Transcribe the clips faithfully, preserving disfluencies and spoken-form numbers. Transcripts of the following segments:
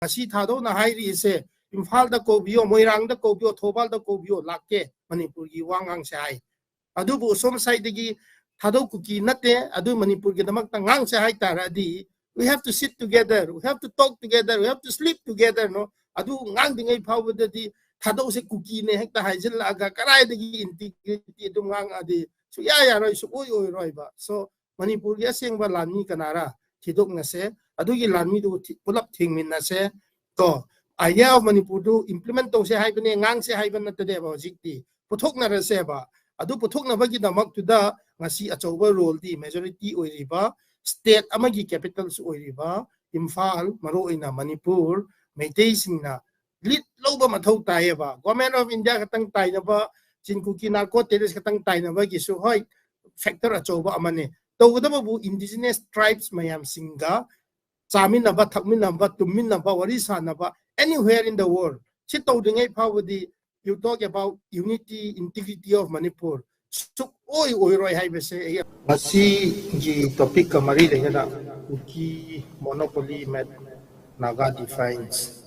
ꯉꯁꯤ ꯊꯥꯗꯧꯅ ꯍꯥꯏꯔꯤꯁꯦ, ꯏꯝꯐꯥꯜꯗ ꯀꯧꯕꯤꯌꯣ, ꯃꯣꯏꯔꯥꯡꯗ ꯀꯧꯕꯤꯌꯣ, ꯊꯧꯕꯥꯜꯗ ꯀꯧꯕꯤꯌꯣ, ꯂꯥꯛꯀꯦ, ꯃꯅꯤꯄꯨꯔꯒꯤ ꯋꯥ ꯉꯥꯡꯁꯦ ꯍꯥꯏ꯫ ꯑꯗꯨꯕꯨ ꯑꯁꯣꯝ ꯁꯥꯏꯗꯒꯤ ꯊꯥꯗꯧ ꯀꯨꯀꯤ ꯅꯠꯇꯦ, ꯑꯗꯨ ꯃꯅꯤꯄꯨꯔꯒꯤꯗꯃꯛꯇ ꯉꯥꯡꯁꯦ ꯍꯥꯏꯇꯥꯔꯗꯤ, we have to sit together, we have to talk together, we have to sleep together, no? ꯑꯗꯨ ꯉꯥꯡꯗ꯭ꯔꯤꯉꯩ ꯐꯥꯎꯕꯗꯗꯤ ꯊꯥꯗꯧꯁꯦ ꯀꯨꯀꯤꯅꯦ ꯍꯦꯛꯇ ꯍꯥꯏꯖꯤꯜꯂꯛꯑꯒ ꯀꯗꯥꯏꯗꯒꯤ integrity ꯑꯗꯨꯝ ꯉꯥꯡꯉꯛꯑꯗꯤ ꯁꯨꯛꯌꯥ ꯌꯥꯔꯣꯏ, ꯁꯨꯛꯑꯣꯏ ꯑꯣꯏꯔꯣꯏꯕ꯫ So ꯃꯅꯤꯄꯨꯔꯒꯤ ꯑꯁꯦꯡꯕ ꯂꯥꯟꯃꯤ ꯀꯅꯥꯔ ꯊꯤꯗꯣꯛꯅꯁꯦ, ꯑꯗꯨꯒꯤ ꯂꯥꯟꯃꯤꯗꯨ ꯊꯤ-, ꯄꯨꯂꯞ ꯊꯦꯡꯃꯤꯟꯅꯁꯦ꯫ ꯀꯣ, idea of ꯃꯅꯤꯄꯨꯔꯗꯨ implement ꯇꯧꯁꯦ ꯍꯥꯏꯕꯅꯦ, ꯉꯥꯡꯁꯦ ꯍꯥꯏꯕ ꯅꯠꯇꯗꯦꯕ꯫ ꯍꯧꯖꯤꯛꯇꯤ ꯄꯨꯊꯣꯛꯅꯔꯁꯦꯕ꯫ ꯑꯗꯨ ꯄꯨꯊꯣꯛꯅꯕꯒꯤꯗꯃꯛꯇꯨꯗ ꯉꯁꯤ ꯑꯆꯧꯕ roleꯗꯤ majority ꯑꯣꯏꯔꯤꯕ state ꯑꯃꯒꯤ capitalꯁꯨ ꯑꯣꯏꯔꯤꯕ ꯏꯝꯐꯥꯜ, ꯃꯔꯨꯑꯣꯏꯅ ꯃꯅꯤꯄꯨꯔ, ꯃꯩꯇꯩꯁꯤꯡꯅ lead ꯂꯧꯕ ꯃꯊꯧ ꯇꯥꯏꯌꯦꯕ꯫ Government of India ꯈꯛꯇꯪ ꯇꯥꯏꯅꯕ, ꯆꯤꯟ ꯀꯨꯀꯤ narco terrorist ꯈꯛꯇꯪ ꯇꯥꯏꯅꯕꯒꯤꯁꯨ ꯍꯣꯏ factor ꯑꯆꯧꯕ ꯑꯃꯅꯤ꯫ ꯇꯧꯒꯗꯕꯕꯨ indigenous tribes ꯃꯌꯥꯝꯁꯤꯡꯒ ꯆꯥꯃꯤꯟꯅꯕ, ꯊꯛꯃꯤꯟꯅꯕ, ꯇꯨꯝꯃꯤꯟꯅꯕ, ꯋꯥꯔꯤ ꯁꯥꯟꯅꯕ, anywhere in the world꯫ ꯁꯤ ꯇꯧꯗ꯭ꯔꯤꯉꯩ ꯐꯥꯎꯕꯗꯤ you talk about unity, integrity of Manipur ꯁꯨꯛꯑꯣꯏ ꯑꯣꯏꯔꯣꯏ ꯍꯥꯏꯕꯁꯦ ꯑꯩ ꯉꯁꯤꯒꯤ topicꯀ ꯃꯔꯤ ꯂꯩꯅꯅ ꯀꯨꯀꯤ monopoly ꯃꯦꯠ Naga defines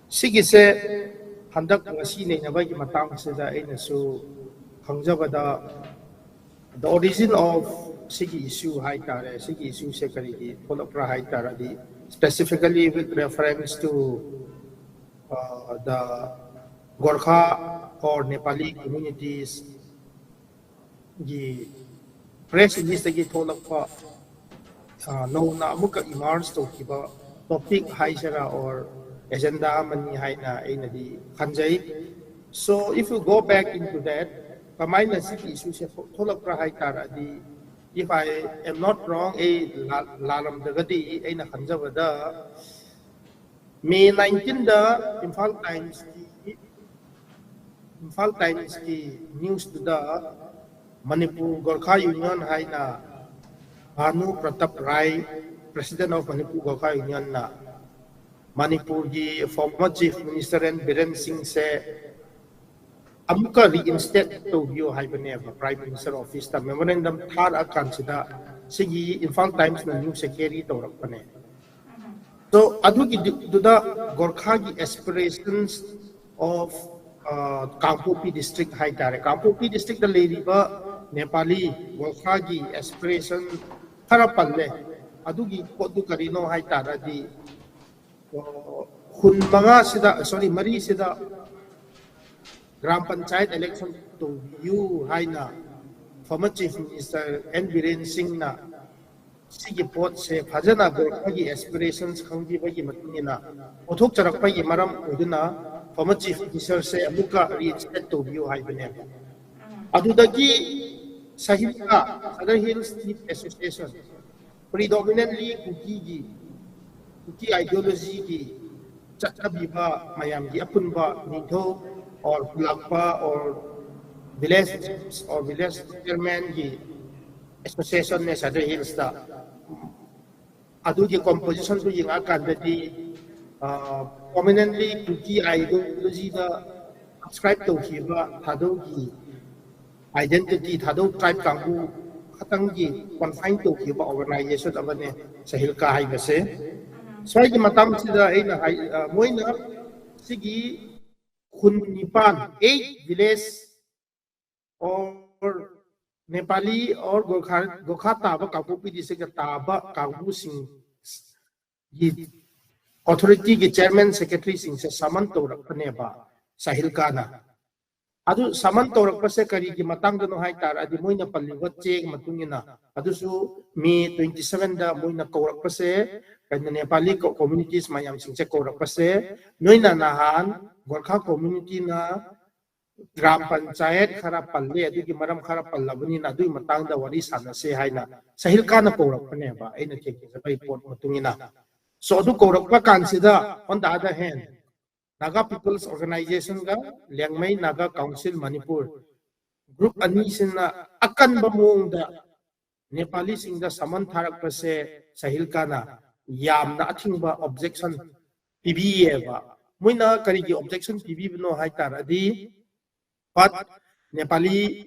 ꯁꯤꯒꯤꯁꯦ ꯍꯟꯗꯛ ꯉꯁꯤ ꯅꯩꯅꯕꯒꯤ ꯃꯇꯥꯡꯁꯤꯗ ꯑꯩꯅꯁꯨ ꯈꯪꯖꯕꯗ, the origin of ꯁꯤꯒꯤ issue ꯍꯥꯏꯇꯥꯔꯦ, ꯁꯤꯒꯤ issueꯁꯦ ꯀꯔꯤꯒꯤ ꯊꯣꯛꯂꯛꯄ꯭ꯔꯥ ꯍꯥꯏꯇꯥꯔꯗꯤ, specifically with reference to uh, the Gorkha or Nepali communities ꯒꯤ press releaseꯇꯒꯤ ꯊꯣꯛꯂꯛꯄ, ꯑ, ꯅꯧꯅ ꯑꯃꯨꯛꯀ emerge ꯇꯧꯈꯤꯕ topic ꯍꯥꯏꯁꯤꯔꯥ or agenda ꯑꯃꯅꯤ ꯍꯥꯏꯅ ꯑꯩꯅꯗꯤ ꯈꯟꯖꯩ꯫ So if you go back into that, ꯀꯃꯥꯏꯅ ꯁꯤꯒꯤ issueꯁꯦ ꯊꯣꯛ-, ꯊꯣꯛꯂꯛꯄ꯭ꯔꯥ ꯍꯥꯏ ꯇꯥꯔꯗꯤ, if I am not wrong, ꯑꯩ ꯂꯥ-, ꯂꯥꯜꯂꯝꯗ꯭ꯔꯒꯗꯤ, ꯑꯩꯅ ꯈꯟꯖꯕꯗ May nineteenꯗ ꯏꯝꯐꯥꯜ ꯇꯥꯏꯝꯁꯀꯤ, ꯏꯝꯐꯥꯜ ꯇꯥꯏꯝꯁꯀꯤ newsꯇꯨꯗ ꯃꯅꯤꯄꯨꯔ ꯒꯣꯔꯈꯥ ꯌꯨꯅꯤꯌꯟ ꯍꯥꯏꯅ ꯚꯥꯅꯨ ꯄ꯭ꯔꯇꯞ ꯔꯥꯏ, president of Manipur Gorkha Unionꯅ ꯃꯅꯤꯄꯨꯔꯒꯤ former chief minister N Biren Singhꯁꯦ ꯑꯃꯨꯛꯀ reinstate ꯇꯧꯕꯤꯌꯨ ꯍꯥꯏꯕꯅꯦꯕ, prime minister officeꯇ memorandum ꯊꯥꯔꯛꯑꯀꯥꯟꯁꯤꯗ ꯁꯤꯒꯤ ꯏꯝꯐꯥꯜ ꯇꯥꯏꯝꯁꯅ newsꯁꯦ carry ꯇꯧꯔꯛꯄꯅꯦ꯫ So ꯑꯗꯨꯒꯤꯗꯨꯗ ꯒꯣꯔꯈꯥꯒꯤ aspirations of Kangpokpi district ꯍꯥꯏꯇꯥꯔꯦ, ꯀꯥꯡꯄꯣꯛꯄꯤ districtꯇ ꯂꯩꯔꯤꯕ ꯅꯦꯄꯥꯂꯤ ꯒꯣꯔꯈꯥꯒꯤ aspiration ꯈꯔ ꯄꯜꯂꯦ꯫ ꯑꯗꯨꯒꯤ ꯄꯣꯠꯇꯨ ꯀꯔꯤꯅꯣ ꯍꯥꯏꯇꯥꯔꯗꯤ, ꯈꯨꯟ ꯃꯉꯥꯁꯤꯗ, ꯁꯣꯔꯤ, ꯃꯔꯤꯁꯤꯗ ꯒ꯭ꯔꯥꯝ ꯄꯟꯆꯥꯌꯠ election ꯇꯧꯕꯤꯌꯨ ꯍꯥꯏꯅ former Chief Minister N Biren Singhꯅ ꯁꯤꯒꯤ ꯄꯣꯠꯁꯦ ꯐꯖꯅ ꯒꯣꯔꯈꯥꯒꯤ aspirations ꯈꯪꯕꯤꯕꯒꯤ ꯃꯇꯨꯡ ꯏꯟꯅ ꯄꯨꯊꯣꯛꯆꯔꯛꯄꯒꯤ ꯃꯔꯝ ꯑꯣꯏꯗꯨꯅ former Chief Ministerꯁꯦ ꯑꯃꯨꯛꯀ reinstate ꯇꯧꯕꯤꯌꯨ ꯍꯥꯏꯕꯅꯦꯕ꯫ ꯑꯗꯨꯗꯒꯤ ꯁꯍꯤꯜꯀꯥ, Sadar Hills Chief Association, predominantly ꯀꯨꯀꯤꯒꯤ, ꯀꯨꯀꯤ ideologyꯒꯤ ꯆꯠꯅꯕꯤꯕ ꯃꯌꯥꯝꯒꯤ ꯑꯄꯨꯟꯕ ꯅꯤꯡꯊꯧ or ꯈꯨꯜꯂꯥꯛꯄ or village chiefs or village chairmanꯒꯤ associationꯅꯦ Sadar Hillsꯇ꯫ ꯑꯗꯨꯒꯤ compositionꯗꯨ ꯌꯦꯡꯉꯛꯑꯀꯥꯟꯗꯗꯤ, prominently ꯀꯨꯀꯤ ideologyꯗ subscribe ꯇꯧꯈꯤꯕ ꯊꯥꯗꯧꯒꯤ identity, ꯊꯥꯗꯧ tribe ꯀꯥꯡꯕꯨ ꯈꯇꯪꯒꯤ confine ꯇꯧꯈꯤꯕ organization ꯑꯃꯅꯦ ꯁꯍꯤꯜꯀꯥ ꯍꯥꯏꯕꯁꯦ꯫ ꯁ꯭ꯋꯥꯏꯒꯤ ꯃꯇꯥꯡꯁꯤꯗ ꯑꯩꯅ ꯍꯥꯏ, ꯃꯣꯏꯅ ꯁꯤꯒꯤ ꯈꯨꯟ ꯅꯤꯄꯥꯟ, eight village or Nepali or Gorkha, Gorkha ꯇꯥꯕ ꯀꯥꯡꯄꯣꯛꯄꯤ districtꯇ ꯇꯥꯕ ꯀꯥꯡꯕꯨꯁꯤꯡꯒꯤ authorityꯒꯤ chairman secretaryꯁꯤꯡꯁꯦ summon ꯇꯧꯔꯛꯄꯅꯦꯕ ꯁꯍꯤꯜꯀꯥꯅ꯫ ꯑꯗꯨ summon ꯇꯧꯔꯛꯄꯁꯦ ꯀꯔꯤꯒꯤ ꯃꯇꯥꯡꯗꯅꯣ ꯍꯥꯏ ꯇꯥꯔꯗꯤ, ꯃꯣꯏꯅ ꯄꯜꯂꯤꯕ ꯆꯦ ꯃꯇꯨꯡ ꯏꯟꯅ, ꯑꯗꯨꯁꯨ May twenty sevenꯗ ꯃꯣꯏꯅ ꯀꯧꯔꯛꯄꯁꯦ, ꯀꯩꯅꯣ, ꯅꯦꯄꯥꯂꯤ communities ꯃꯌꯥꯝꯁꯤꯡꯁꯦ ꯀꯧꯔꯛꯄꯁꯦ, ꯅꯣꯏꯅ ꯅꯍꯥꯟ ꯒꯣꯔꯈꯥ communityꯅ ꯒ꯭ꯔꯥꯝ ꯄꯟꯆꯥꯌꯠ ꯈꯔ ꯄꯜꯂꯦ, ꯑꯗꯨꯒꯤ ꯃꯔꯝ ꯈꯔ ꯄꯜꯂꯕꯅꯤꯅ ꯑꯗꯨꯒꯤ ꯃꯇꯥꯡꯗ ꯋꯥꯔꯤ ꯁꯥꯟꯅꯁꯦ ꯍꯥꯏꯅ ꯁꯍꯤꯜꯀꯥꯅ ꯀꯧꯔꯛꯄꯅꯦꯕ, ꯑꯩꯅ ꯊꯦꯡꯅꯖꯕ report ꯃꯇꯨꯡ ꯏꯟꯅ꯫ So ꯑꯗꯨ ꯀꯧꯔꯛꯄ ꯀꯥꯟꯁꯤꯗ, on the other hand, Naga People's Organizationꯒ Liangmai Naga Council Manipur group ꯑꯅꯤꯁꯤꯅ ꯑꯀꯟꯕ ꯃꯑꯣꯡꯗ ꯅꯦꯄꯥꯂꯤꯁꯤꯡꯗ summon ꯊꯥꯔꯛꯄꯁꯦ ꯁꯍꯤꯜꯀꯥꯅ ꯌꯥꯝꯅ ꯑꯊꯤꯡꯕ objection ꯄꯤꯕꯤꯌꯦꯕ꯫ ꯃꯣꯏꯅ ꯀꯔꯤꯒꯤ objection ꯄꯤꯕꯤꯕꯅꯣ ꯍꯥꯏ ꯇꯥꯔꯗꯤ, but ꯅꯦꯄꯥꯂꯤ,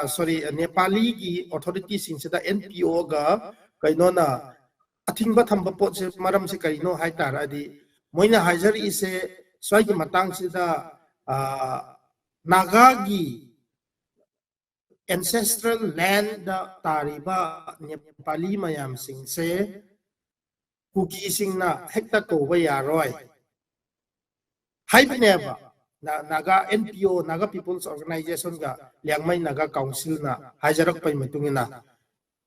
sorry, ꯅꯦꯄꯥꯂꯤꯒꯤ authorityꯁꯤꯡꯁꯤꯗ NPOꯒ ꯀꯩꯅꯣꯅ ꯑꯊꯤꯡꯕ ꯊꯝꯕ ꯄꯣꯠꯁꯦ ꯃꯔꯝꯁꯦ ꯀꯔꯤꯅꯣ ꯍꯥꯏ ꯇꯥꯔꯗꯤ, ꯃꯣꯏꯅ ꯍꯥꯏꯖꯔꯛꯏꯁꯦ ꯁ꯭ꯋꯥꯏꯒꯤ ꯃꯇꯥꯡꯁꯤꯗ, ꯑ, ꯅꯥꯒꯥꯒꯤ ancestral land ꯇꯥꯔꯤꯕ ꯅꯦꯄꯥꯂꯤ ꯃꯌꯥꯝꯁꯤꯡꯁꯦ ꯀꯨꯀꯤꯁꯤꯡꯅ ꯍꯦꯛꯇ ꯀꯧꯕ ꯌꯥꯔꯣꯏ ꯍꯥꯏꯕꯅꯦꯕ꯫ ꯅ-, Naga NPO, Naga People's Organization ꯒ ꯂꯤꯌꯥꯡꯃꯩ ꯅꯥꯒꯥ Council ꯅ ꯍꯥꯏꯖꯔꯛꯄꯒꯤ ꯃꯇꯨꯡ ꯏꯟꯅ,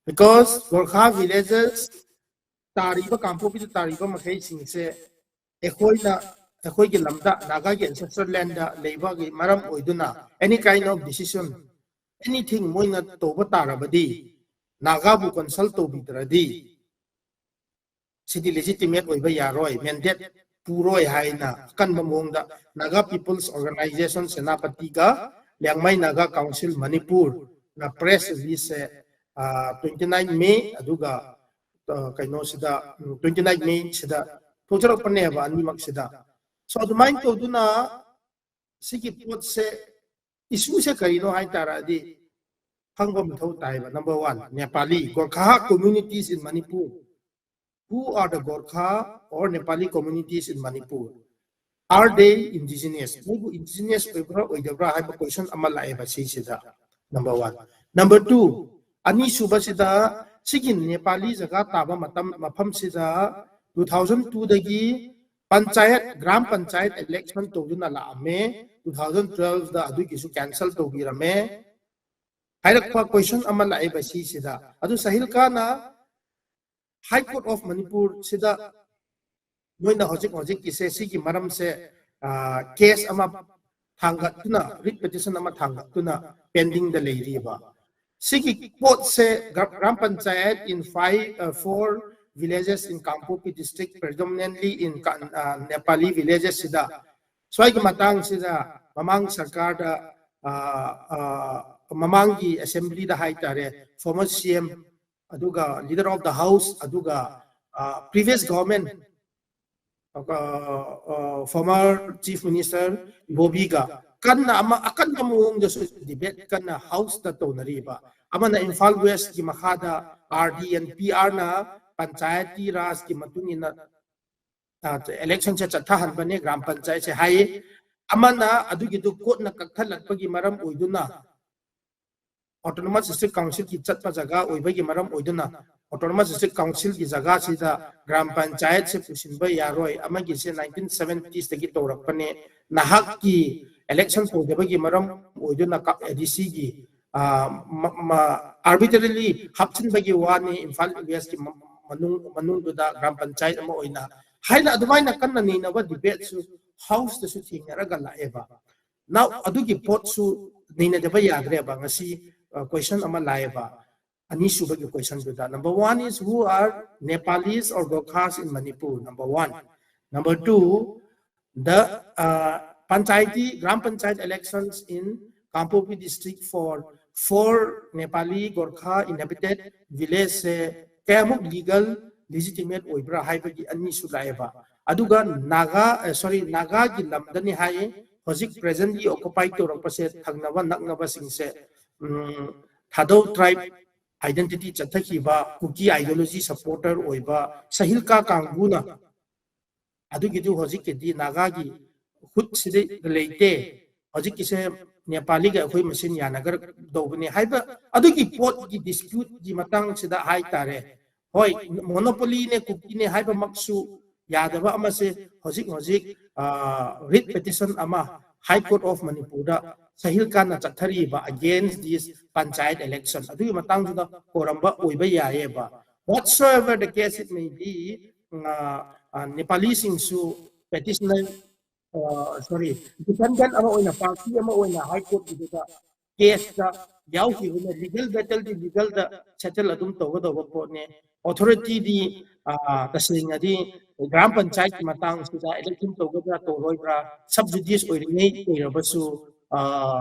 because Gorkha villages ꯇꯥꯔꯤꯕ, ꯀꯥꯡꯄꯣꯛꯄꯤꯗ ꯇꯥꯔꯤꯕ ꯃꯈꯩꯁꯤꯡꯁꯦ ꯑꯩꯈꯣꯏꯅ, ꯑꯩꯈꯣꯏꯒꯤ ꯂꯝꯗ, ꯅꯥꯒꯥꯒꯤ ancestral land ꯗ ꯂꯩꯕꯒꯤ ꯃꯔꯝ ꯑꯣꯏꯗꯨꯅ any kind of decision, anything ꯃꯣꯏꯅ ꯇꯧꯕ ꯇꯥꯔꯕꯗꯤ, ꯅꯥꯒꯥꯕꯨ consult ꯇꯧꯕꯤꯗ꯭ꯔꯗꯤ ꯁꯤꯗꯤ legitimate ꯑꯣꯏꯕ ꯌꯥꯔꯣꯏ, mandate ꯄꯨꯔꯣꯏ ꯍꯥꯏꯅ ꯑꯀꯟꯕ ꯃꯑꯣꯡꯗ Naga People's Organization ꯁꯦꯅꯥꯄꯇꯤꯒ Liangmai Naga Council ꯃꯅꯤꯄꯨꯔꯅ press release ꯁꯦ, ꯑ, twenty nine May ꯑꯗꯨꯒ, ꯑ, ꯀꯩꯅꯣꯁꯤꯗ, ꯎꯝ, twenty nine May ꯁꯤꯗ ꯊꯣꯛꯆꯔꯛꯄꯅꯦꯕ ꯑꯅꯤꯃꯛꯁꯤꯗ꯫ So ꯑꯗꯨꯃꯥꯏꯅ ꯇꯧꯗꯨꯅ ꯁꯤꯒꯤ ꯄꯣꯠꯁꯦ, issue ꯁꯦ ꯀꯔꯤꯅꯣ ꯍꯥꯏ ꯇꯥꯔꯗꯤ ꯈꯪꯕ ꯃꯊꯧ ꯇꯥꯏꯕ꯫ Number one, Nepali, Gorkha communities in Manipur. Who are the Gorkha or Nepali communities in Manipur? Are they indigenous? ꯃꯣꯏꯕꯨ indigenous ꯑꯣꯏꯕ꯭ꯔꯥ ꯑꯣꯏꯗꯕ꯭ꯔꯥ ꯍꯥꯏꯕ question ꯑꯃ ꯂꯥꯛꯑꯦꯕ ꯁꯤꯁꯤꯗ, number one꯫ Number two, ꯑꯅꯤꯁꯨꯕꯁꯤꯗ ꯁꯤꯒꯤ ꯅꯦꯄꯥꯂꯤ ꯖꯒꯥ ꯇꯥꯕ ꯃꯇꯝ, ꯃꯐꯝꯁꯤꯗ two thousand two ꯗꯒꯤ ꯄꯟꯆꯥꯌꯠ, ꯒ꯭ꯔꯥꯝ ꯄꯟꯆꯥꯌꯠ election ꯇꯧꯗꯨꯅ ꯂꯥꯛꯑꯝꯃꯦ꯫ Two thousand twelve ꯗ ꯑꯗꯨꯒꯤꯁꯨ cancel ꯇꯧꯕꯤꯔꯝꯃꯦ꯫ ꯍꯥꯏꯔꯛꯄ question ꯑꯃ ꯂꯥꯛꯑꯦꯕ ꯁꯤꯁꯤꯗ꯫ ꯑꯗꯨ ꯁꯥꯍꯤꯜ ꯈꯥꯟꯅ High Court of Manipur ꯁꯤꯗ ꯃꯣꯏꯅ ꯍꯧꯖꯤꯛ ꯍꯧꯖꯤꯛꯀꯤꯁꯦ ꯁꯤꯒꯤ ꯃꯔꯝꯁꯦ, ꯑ, case ꯑꯃ ꯊꯥꯡꯒꯠꯇꯨꯅ, writ petition ꯑꯃ ꯊꯥꯡꯒꯠꯇꯨꯅ pending ꯗ ꯂꯩꯔꯤꯕ꯫ ꯁꯤꯒꯤ ꯄꯣꯠꯁꯦ ꯒ꯭ꯔꯥ-, ꯒ꯭ꯔꯥꯝ ꯄꯟꯆꯥꯌꯠ in five, ꯑ, four villages in Kangpokpi district, predominantly in ꯀ-, ꯑ, Nepali villages ꯁꯤꯗ, ꯁ꯭ꯋꯥꯏꯒꯤ ꯃꯇꯥꯡꯁꯤꯗ ꯃꯃꯥꯡ ꯁꯔꯀꯥꯔꯗ, ꯑ, ꯑ, ꯃꯃꯥꯡꯒꯤ assembly ꯗ ꯍꯥꯏꯇꯥꯔꯦ, former CM, ꯑꯗꯨꯒ leader of the house, ꯑꯗꯨꯒ, ꯑ, previous government, ꯑ, ꯑ, former Chief Minister ꯏꯕꯣꯕꯤꯒ ꯀꯟꯅ ꯑꯃ, ꯑꯀꯟꯕ ꯃꯑꯣꯡꯗꯁꯨ debate ꯀꯟꯅ house ꯇ ꯇꯧꯅꯔꯤꯕ꯫ ꯑꯃꯅ ꯏꯝꯐꯥꯜ West ꯀꯤ ꯃꯈꯥꯗ RD and PR ꯅ ꯄꯟꯆꯥꯌꯇꯤ ꯔꯥꯖꯀꯤ ꯃꯇꯨꯡ ꯏꯟꯅ, ꯑ, ꯏꯂꯦꯛꯁꯟꯁꯦ ꯆꯠꯊꯍꯟꯕꯅꯦ ꯒ꯭ꯔꯥꯝ ꯄꯟꯆꯥꯌꯠꯁꯦ ꯍꯥꯏꯌꯦ꯫ ꯑꯃꯅ ꯑꯗꯨꯒꯤꯗꯨ ꯀꯣꯔꯠꯅ ꯀꯛꯊꯠꯂꯛꯄꯒꯤ ꯃꯔꯝ ꯑꯣꯏꯗꯨꯅ ꯑꯣꯇꯣꯅꯣꯃꯁ ꯗꯤꯁꯇ꯭ꯔꯤꯛ ꯀꯥꯎꯟꯁꯤꯜꯒꯤ ꯆꯠꯄ ꯖꯒꯥ ꯑꯣꯏꯕꯒꯤ ꯃꯔꯝ ꯑꯣꯏꯗꯨꯅ ꯑꯣꯇꯣꯅꯣꯃꯁ ꯗꯤꯁꯇ꯭ꯔꯤꯛ ꯀꯥꯎꯟꯁꯤꯜꯒꯤ ꯖꯒꯥꯁꯤꯗ ꯒ꯭ꯔꯥꯝ ꯄꯟꯆꯥꯌꯠꯁꯦ ꯄꯨꯁꯤꯟꯕ ꯌꯥꯔꯣꯏ꯫ ꯑꯃꯒꯤꯁꯦ ꯅꯥꯏꯟꯇꯤꯟ ꯁꯚꯦꯟꯇꯤꯁꯇꯒꯤ ꯇꯧꯔꯛꯄꯅꯦ꯫ ꯅꯍꯥꯛꯀꯤ ꯏꯂꯦꯛꯁꯟ ꯇꯧꯗꯕꯒꯤ ꯃꯔꯝ ꯑꯣꯏꯗꯨꯅ ꯀ-, ꯑꯦ ꯗꯤ ꯁꯤꯒꯤ, ꯑ, ꯃ-, ꯃ-, arbitrarily ꯍꯥꯞꯆꯤꯟꯕꯒꯤ ꯋꯥꯅꯤ ꯏꯝꯐꯥꯜ ꯋꯦꯁꯀꯤ ꯃ-, ꯃꯅꯨꯡ, ꯃꯅꯨꯡꯗꯨꯗ ꯒ꯭ꯔꯥꯝ ꯄꯟꯆꯥꯌꯠ ꯑꯃ ꯑꯣꯏꯅ ꯍꯥꯏꯅ ꯑꯗꯨꯃꯥꯏꯅ ꯀꯟꯅ ꯅꯩꯅꯕ ꯗꯤꯕꯦꯠꯁꯨ ꯍꯥꯎꯁꯇꯁꯨ ꯊꯦꯡꯅꯔꯒ ꯂꯥꯛꯑꯦꯕ꯫ Now, ꯑꯗꯨꯒꯤ ꯄꯣꯠꯁꯨ ꯅꯩꯅꯗꯕ ꯌꯥꯗ꯭ꯔꯦꯕ꯫ ꯉꯁꯤ, ꯑ, question ꯑꯃ ꯂꯥꯛꯑꯦꯕ꯫ ꯑꯅꯤꯁꯨꯕꯒꯤ questionꯗꯨꯗ, number one is, who are Nepalis or Gorkhas in Manipur? Number one. Number two, the, uh, Panchayati, Gram Panchayat elections in Kangpokpi district for four Nepali Gorkha inhabited village ꯁꯦ ꯀꯌꯥꯃꯨꯛ legal legitimate ꯑꯣꯏꯕ꯭ꯔꯥ ꯍꯥꯏꯕꯒꯤ ꯑꯅꯤꯁꯨ ꯂꯥꯛꯑꯦꯕ꯫ ꯑꯗꯨꯒ ꯅꯥꯒꯥ, ꯑ, sorry, ꯅꯥꯒꯥꯒꯤ ꯂꯝꯗꯅꯤ ꯍꯥꯏꯌꯦ꯫ ꯍꯧꯖꯤꯛ presently occupy ꯇꯧꯔꯛꯄꯁꯦ ꯊꯪꯅꯕ ꯅꯛꯅꯕꯁꯤꯡꯁꯦ, ꯎꯝ, ꯊꯥꯗꯧ tribe identity ꯆꯠꯊꯈꯤꯕ, ꯀꯨꯀꯤ ideology supporter ꯑꯣꯏꯕ ꯁꯍꯤꯜꯀꯥ ꯀꯥꯡꯕꯨꯅ ꯑꯗꯨꯒꯤꯗꯨ ꯍꯧꯖꯤꯛꯀꯤꯗꯤ ꯅꯥꯒꯥꯒꯤ ꯈꯨꯠꯁꯤꯗ ꯂꯩꯇꯦ, ꯍꯧꯖꯤꯛꯀꯤꯁꯦ ꯅꯦꯄꯥꯂꯤꯒ ꯑꯩꯈꯣꯏ ꯃꯁꯦꯟ ꯌꯥꯅꯒꯗꯧꯕꯅꯤ ꯍꯥꯏꯕ ꯑꯗꯨꯒꯤ ꯄꯣꯠꯀꯤ disputeꯀꯤ ꯃꯇꯥꯡꯁꯤꯗ ꯍꯥꯏꯇꯥꯔꯦ꯫ ꯍꯣꯏ, monopolyꯅꯦ, ꯀꯨꯀꯤꯅꯦ ꯍꯥꯏꯕꯃꯛꯁꯨ ꯌꯥꯗꯕ ꯑꯃꯁꯦ ꯍꯧꯖꯤꯛ ꯍꯧꯖꯤꯛ, ꯑ, writ petition ꯑꯃ High Court of Manipurꯗ ꯁꯍꯤꯜꯀꯥꯅ ꯆꯠꯊꯔꯤꯕ against this ꯄꯟꯆꯥꯌꯠ election ꯑꯗꯨꯒꯤ ꯃꯇꯥꯡꯗꯨꯗ ꯍꯣꯔꯝꯕ ꯑꯣꯏꯕ ꯌꯥꯏꯑꯕ꯫ Whatsoever the case it may be, ꯑ, ꯑ, ꯅꯦꯄꯥꯂꯤꯁꯤꯡꯁꯨ petitioner, ꯑ, sorry, defendant ꯑꯃ ꯑꯣꯏꯅ, party ꯑꯃ ꯑꯣꯏꯅ High Courtꯀꯤꯗꯨꯗ caseꯇ ꯌꯥꯎꯈꯤꯕꯅ legal battleꯗꯤ legalꯗ settle ꯑꯗꯨꯝ ꯇꯧꯒꯗꯧꯕ ꯄꯣꯠꯅꯦ꯫ Authorityꯗꯤ, ꯑ, ꯇꯁꯦꯡꯅꯗꯤ ꯒ꯭ꯔꯥꯝ ꯄꯟꯆꯥꯌꯠꯀꯤ ꯃꯇꯥꯡꯁꯤꯗ election ꯇꯧꯒꯗ꯭ꯔꯥ ꯇꯧꯔꯣꯏꯗ꯭ꯔꯥ sub judice ꯑꯣꯏꯔꯤꯉꯩ ꯑꯣꯏꯔꯕꯁꯨ, ꯑ,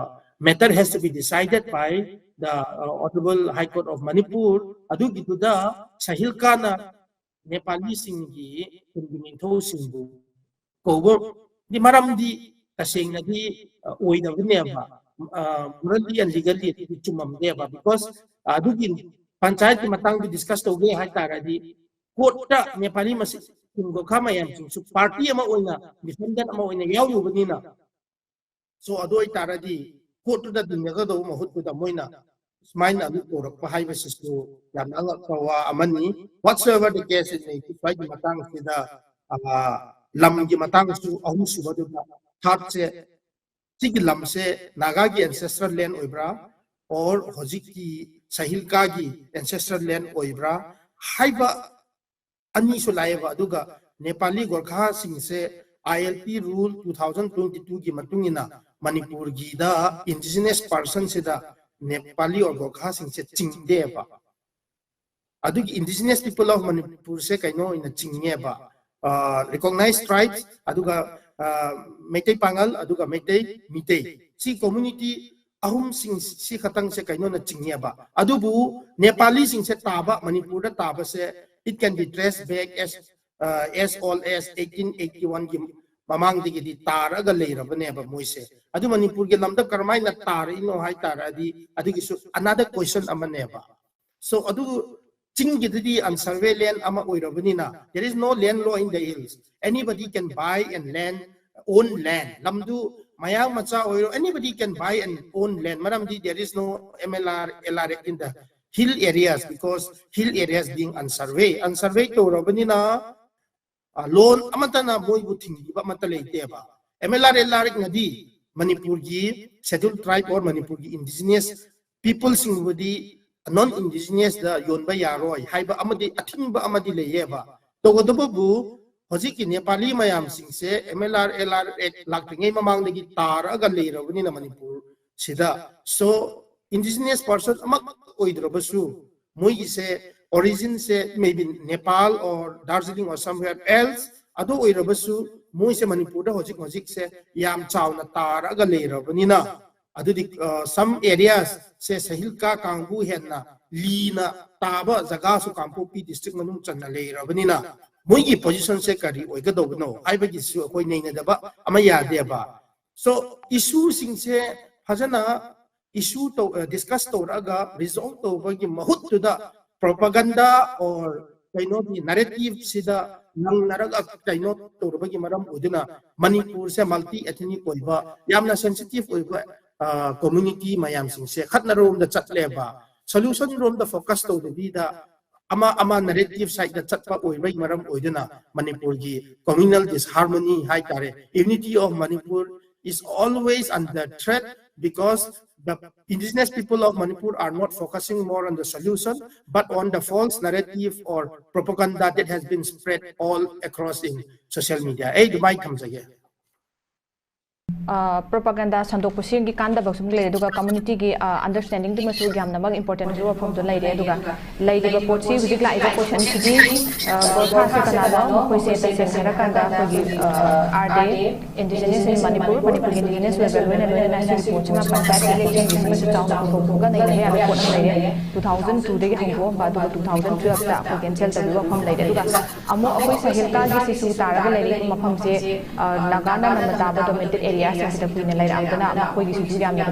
matter has to be decided by the, uh, Honorable High Court of Manipur꯫ ꯑꯗꯨꯒꯤꯗꯨꯗ ꯁꯍꯤꯜꯀꯥꯅ ꯅꯦꯄꯥꯂꯤꯁꯤꯡꯒꯤ ꯈꯨꯟꯒꯤ ꯅꯤꯡꯊꯧꯁꯤꯡꯕꯨ ꯀꯧꯕ ꯗꯤ ꯃꯔꯝꯗꯤ ꯇꯁꯦꯡꯅꯗꯤ, ꯑ, ꯑꯣꯏꯗꯕꯅꯦꯕ꯫ ꯑ, morally and legally ꯑꯗꯨꯗꯤ ꯆꯨꯝꯃꯝꯗꯦꯕ꯫ Because ꯑꯗꯨꯒꯤ ꯄꯟꯆꯥꯌꯠꯀꯤ ꯃꯇꯥꯡꯗ ꯗꯤꯁꯀꯁ ꯇꯧꯒꯦ ꯍꯥꯏꯇꯥꯔꯗꯤ, ꯀꯣꯔꯠꯇ ꯅꯦꯄꯥꯂꯤ ꯃꯁꯦꯟ ꯒꯣꯔꯈꯥ ꯃꯌꯥꯝꯁꯤꯡꯁꯨ ꯄꯥꯔꯇꯤ ꯑꯃ ꯑꯣꯏꯅ, ꯗꯤꯐꯦꯟꯗꯦꯟ ꯑꯃ ꯑꯣꯏꯅ ꯌꯥꯎꯔꯨꯕꯅꯤꯅ, ꯁꯣ ꯑꯗꯨ ꯑꯣꯏꯇꯥꯔꯗꯤ ꯀꯣꯔꯠꯇꯨꯗ ꯇꯤꯡꯅꯒꯗꯧꯕ ꯃꯍꯨꯠꯇꯨꯗ ꯃꯣꯏꯅ ꯁꯨꯃꯥꯏꯅ ꯑꯗꯨ ꯇꯧꯔꯛꯄ ꯍꯥꯏꯕꯁꯤꯁꯨ ꯌꯥꯝꯅ ꯑꯉꯛꯄ ꯋꯥ ꯑꯃꯅꯤ꯫ Whatsoever the case it may be, ꯁ꯭ꯋꯥꯏꯒꯤ ꯃꯇꯥꯡꯁꯤꯗ ꯑ, ꯂꯝꯒꯤ ꯃꯇꯥꯡꯁꯨ ꯑꯍꯨꯝꯁꯨꯕꯗꯨꯗ ꯊꯥꯔꯠꯁꯦ, ꯁꯤꯒꯤ ꯂꯝꯁꯦ ꯅꯥꯒꯥꯒꯤ ꯑꯦꯟꯁꯦꯁꯇ꯭ꯔꯦꯜ ꯂꯦꯟ ꯑꯣꯏꯕ꯭ꯔꯥ, ꯑꯣꯔ ꯍꯧꯖꯤꯛꯀꯤ ꯁꯍꯤꯜꯀꯥꯒꯤ ꯑꯦꯟꯁꯦꯁꯇ꯭ꯔꯦꯜ ꯂꯦꯟ ꯑꯣꯏꯕ꯭ꯔꯥ ꯍꯥꯏꯕ ꯑꯅꯤꯁꯨ ꯂꯥꯛꯑꯦꯕ꯫ ꯑꯗꯨꯒ Nepali ꯒꯣꯔꯈꯥꯁꯤꯡꯁꯦ ILP rule two thousand twenty two ꯒꯤ ꯃꯇꯨꯡ ꯏꯟꯅ ꯃꯅꯤꯄꯨꯔꯒꯤꯗ ꯏꯟꯗꯤꯖꯤꯅꯁ ꯄꯥꯔꯁꯟꯁꯤꯗ ꯅꯦꯄꯥꯂꯤ ꯑꯣꯔ ꯒꯣꯔꯈꯥꯁꯤꯡꯁꯦ ꯆꯤꯡꯗꯦꯕ꯫ ꯑꯗꯨꯒꯤ indigenous people of ꯃꯅꯤꯄꯨꯔꯁꯦ ꯀꯩꯅꯣ ꯑꯣꯏꯅ ꯆꯤꯡꯉꯦꯕ, ꯔꯤꯀꯣꯛꯅꯥꯏꯁ ꯇ꯭ꯔꯥꯏꯕꯁ, ꯑꯗꯨꯒ ꯑ, ꯃꯩꯇꯩ ꯄꯥꯉꯜ, ꯑꯗꯨꯒ ꯃꯩꯇꯩ ꯃꯤꯇꯩ, ꯁꯤ ꯀꯝꯃ꯭ꯌꯨꯅꯤꯇꯤ ꯑꯍꯨꯝꯁꯤꯡ ꯁꯤ ꯈꯛꯇꯪꯁꯦ ꯀꯩꯅꯣꯅ ꯆꯤꯡꯉꯦꯕ꯫ ꯑꯗꯨꯕꯨ ꯅꯦꯄꯥꯂꯤꯁꯤꯡꯁꯦ ꯇꯥꯕ, ꯃꯅꯤꯄꯨꯔꯗ ꯇꯥꯕꯁꯦ, it can be traced back as, uh, as old as eighteen eighty one ꯒꯤ ꯃꯃꯥꯡꯗꯒꯤꯗꯤ ꯇꯥꯔꯒ ꯂꯩꯔꯕꯅꯦꯕ ꯃꯣꯏꯁꯦ꯫ ꯑꯗꯨ ꯃꯅꯤꯄꯨꯔꯒꯤ ꯂꯝꯗ ꯀꯔꯝꯍꯥꯏꯅ ꯇꯥꯔꯛꯏꯅꯣ ꯍꯥꯏ ꯇꯥꯔꯗꯤ, ꯑꯗꯨꯒꯤꯁꯨ another question ꯑꯃꯅꯦꯕ꯫ So ꯑꯗꯨ ꯆꯤꯡꯒꯤꯗꯨꯗꯤ unsurvey land ꯑꯃ ꯑꯣꯏꯔꯕꯅꯤꯅ, there is no land law in the hills. Anybody can buy and land, own land. ꯂꯝꯗꯨ ꯃꯌꯥꯡ ꯃꯆꯥ ꯑꯣꯏꯔꯣ, anybody can buy and own land. ꯃꯔꯝꯗꯤ there is no MLR, LR in the hill areas, because hill areas being unsurvey. Unsurvey ꯇꯧꯔꯕꯅꯤꯅ, ꯂꯣꯟ ꯑꯃꯠꯇꯅ ꯃꯣꯏꯕꯨ ꯊꯤꯡꯕꯤꯕ ꯑꯃꯠꯇ ꯂꯩꯇꯦꯕ꯫ MLR, LR ꯅꯗꯤ ꯃꯅꯤꯄꯨꯔꯒꯤ Scheduled Tribe or ꯃꯅꯤꯄꯨꯔꯒꯤ indigenous people ꯁꯤꯡꯕꯨꯗꯤ non indigenous ꯗ ꯌꯣꯟꯕ ꯌꯥꯔꯣꯏ ꯍꯥꯏꯕ ꯑꯃꯗꯤ ꯑꯊꯤꯡꯕ ꯑꯃꯗꯤ ꯂꯩꯌꯦꯕ꯫ ꯇꯧꯒꯗꯕꯕꯨ ꯍꯧꯖꯤꯛꯀꯤ ꯅꯦꯄꯥꯂꯤ ꯃꯌꯥꯝꯁꯤꯡꯁꯦ MLR, LR Act ꯂꯥꯛꯇ꯭ꯔꯤꯉꯩ ꯃꯃꯥꯡꯗꯒꯤ ꯇꯥꯔꯛꯑꯒ ꯂꯩꯔꯕꯅꯤꯅ ꯃꯅꯤꯄꯨꯔꯁꯤꯗ, so indigenous person ꯑꯃ ꯑꯣꯏꯗ꯭ꯔꯕꯁꯨ, ꯃꯣꯏꯒꯤꯁꯦ origin say maybe Nepal or Darjeeling or somewhere else, ꯑꯗꯨ ꯑꯣꯏꯔꯕꯁꯨ ꯃꯣꯏꯁꯦ ꯃꯅꯤꯄꯨꯔꯗ ꯍꯧꯖꯤꯛ ꯍꯧꯖꯤꯛꯁꯦ ꯌꯥꯝ ꯆꯥꯎꯅ ꯇꯥꯔꯛꯑꯒ ꯂꯩꯔꯕꯅꯤꯅ, ꯑꯗꯨꯗꯤ, ꯑ, some areas ꯁꯦ ꯁꯍꯤꯜꯀꯥ ꯀꯥꯡꯕꯨ ꯍꯦꯟꯅ ꯂꯤꯅ ꯇꯥꯕ ꯖꯒꯥꯁꯨ ꯀꯥꯡꯄꯣꯛꯄꯤ district ꯃꯅꯨꯡ ꯆꯟꯅ ꯂꯩꯔꯕꯅꯤꯅ, ꯃꯣꯏꯒꯤ position ꯁꯦ ꯀꯔꯤ ꯑꯣꯏꯒꯗꯧꯕꯅꯣ ꯍꯥꯏꯕꯒꯤꯁꯨ ꯑꯩꯈꯣꯏ ꯅꯩꯅꯗꯕ ꯑꯃ ꯌꯥꯗꯦꯕ꯫ So issue ꯁꯤꯡꯁꯦ ꯐꯖꯅ issue ꯇꯧ discuss ꯇꯧꯔꯛꯑꯒ resolve ꯇꯧꯕꯒꯤ ꯃꯍꯨꯠꯇꯨꯗ propaganda or ꯀꯩꯅꯣꯒꯤ narrative ꯁꯤꯗ ꯅꯪꯅꯔꯒ ꯀꯩꯅꯣ ꯇꯧꯔꯨꯕꯒꯤ ꯃꯔꯝ ꯑꯣꯏꯗꯨꯅ ꯃꯅꯤꯄꯨꯔꯁꯦ multi ethnic ꯑꯣꯏꯕ, ꯌꯥꯝꯅ sensitive ꯑꯣꯏꯕ community ꯃꯌꯥꯝꯁꯤꯡꯁꯦ ꯈꯠꯅꯔꯣꯝꯗ ꯆꯠꯂꯦꯕ, solution ꯔꯣꯝꯗ focus ꯇꯧꯗꯕꯤꯗ ꯑꯃ ꯑꯃ narrative side ꯗ ꯆꯠꯄ ꯑꯣꯏꯕꯒꯤ ꯃꯔꯝ ꯑꯣꯏꯗꯨꯅ ꯃꯅꯤꯄꯨꯔꯒꯤ communal disharmony ꯍꯥꯏꯇꯥꯔꯦ, unity of Manipur is always under threat because the indigenous people of Manipur are not focusing more on the solution but on the false narrative or propaganda that has been spread all across in social media. ꯑꯩ ꯑꯗꯨꯃꯥꯏꯅ ꯊꯝꯖꯒꯦ꯫ ꯄ꯭ꯔꯣꯄꯥꯒꯟꯗꯥ ꯁꯟꯗꯣꯛꯄꯁꯤꯒꯤ ꯀꯥꯟꯗꯕꯁꯨ ꯑꯃꯨꯛ ꯂꯩꯔꯦ, ꯑꯗꯨꯒ ꯀꯝꯃ꯭ꯌꯨꯅꯤꯇꯤꯒꯤ ꯑꯟꯗꯔꯁ꯭ꯇꯦꯟꯗꯤꯡꯗꯨꯃꯁꯨ ꯌꯥꯝꯅꯃꯛ important ꯑꯣꯏꯕ ꯋꯥꯐꯝꯗꯣ ꯂꯩꯔꯦ꯫ ꯑꯗꯨꯒ ꯂꯩꯔꯤꯕ ꯄꯣꯠꯁꯤ ꯍꯧꯖꯤꯛ ꯂꯥꯛꯏꯕ ꯀꯣꯏꯁꯟꯁꯤꯗꯤ ꯒꯣꯔꯈꯥꯁꯦ ꯀꯅꯥꯅꯣ? ꯃꯈꯣꯏꯁꯦ ꯇꯁꯦꯡꯅ ꯍꯥꯏꯔꯀꯥꯟꯗ ꯑꯩꯈꯣꯏꯒꯤ ꯑꯥꯔ ꯗꯦ ꯏꯟꯗꯤꯖꯤꯅꯁ ꯏꯟ ꯃꯅꯤꯄꯨꯔ, ꯃꯅꯤꯄꯨꯔꯒꯤ ꯏꯟꯗꯤꯖꯤꯅꯁ ꯑꯣꯏꯕ ꯂꯣꯏꯅ ꯂꯣꯏꯅꯅ ꯁꯤꯒꯤ ꯄꯣꯠꯁꯤꯃ ꯄꯟꯆꯥꯌꯠꯀꯤ ꯏꯂꯦꯛꯁꯟꯒꯤꯁꯤꯃꯁꯨ ꯆꯥꯎꯅ ꯄꯨꯊꯣꯛꯄꯒ ꯅꯩꯅꯕ ꯌꯥꯕ ꯄꯣꯠ ꯑꯃ ꯂꯩꯔꯦ꯫ ꯇꯨ ꯊꯥꯎꯖꯟ ꯇꯨꯗꯒꯤ ꯍꯧꯗꯣꯛꯑꯝꯕ, ꯑꯗꯨꯒ ꯇꯨ ꯊꯥꯎꯖꯟ ꯇꯨꯋꯦꯜꯐꯇ ꯑꯩꯈꯣꯏ ꯀꯦꯟꯁꯦꯜ ꯇꯧꯕꯒꯤ ꯋꯥꯐꯝ ꯂꯩꯔꯦ꯫ ꯑꯗꯨꯒ ꯑꯃꯨꯛ ꯑꯩꯈꯣꯏ ꯁꯍꯤꯜꯀꯥꯒꯤ ꯁꯤꯁꯨ ꯇꯥꯔꯒ ꯂꯩꯔꯤꯕ ꯃꯐꯝꯁꯦ ꯅꯥꯒꯥꯅ ꯅꯝꯅ ꯇꯥꯕ ꯗꯣꯃꯦꯟꯇꯦꯠ ꯑꯦꯔꯤꯌꯥꯁꯤꯡꯁꯤꯗ ꯀꯨꯏꯅ ꯂꯩꯔꯛꯑꯕꯅ ꯃꯈꯣꯏꯒꯤꯁꯤꯁꯨ ꯌꯥꯝꯅ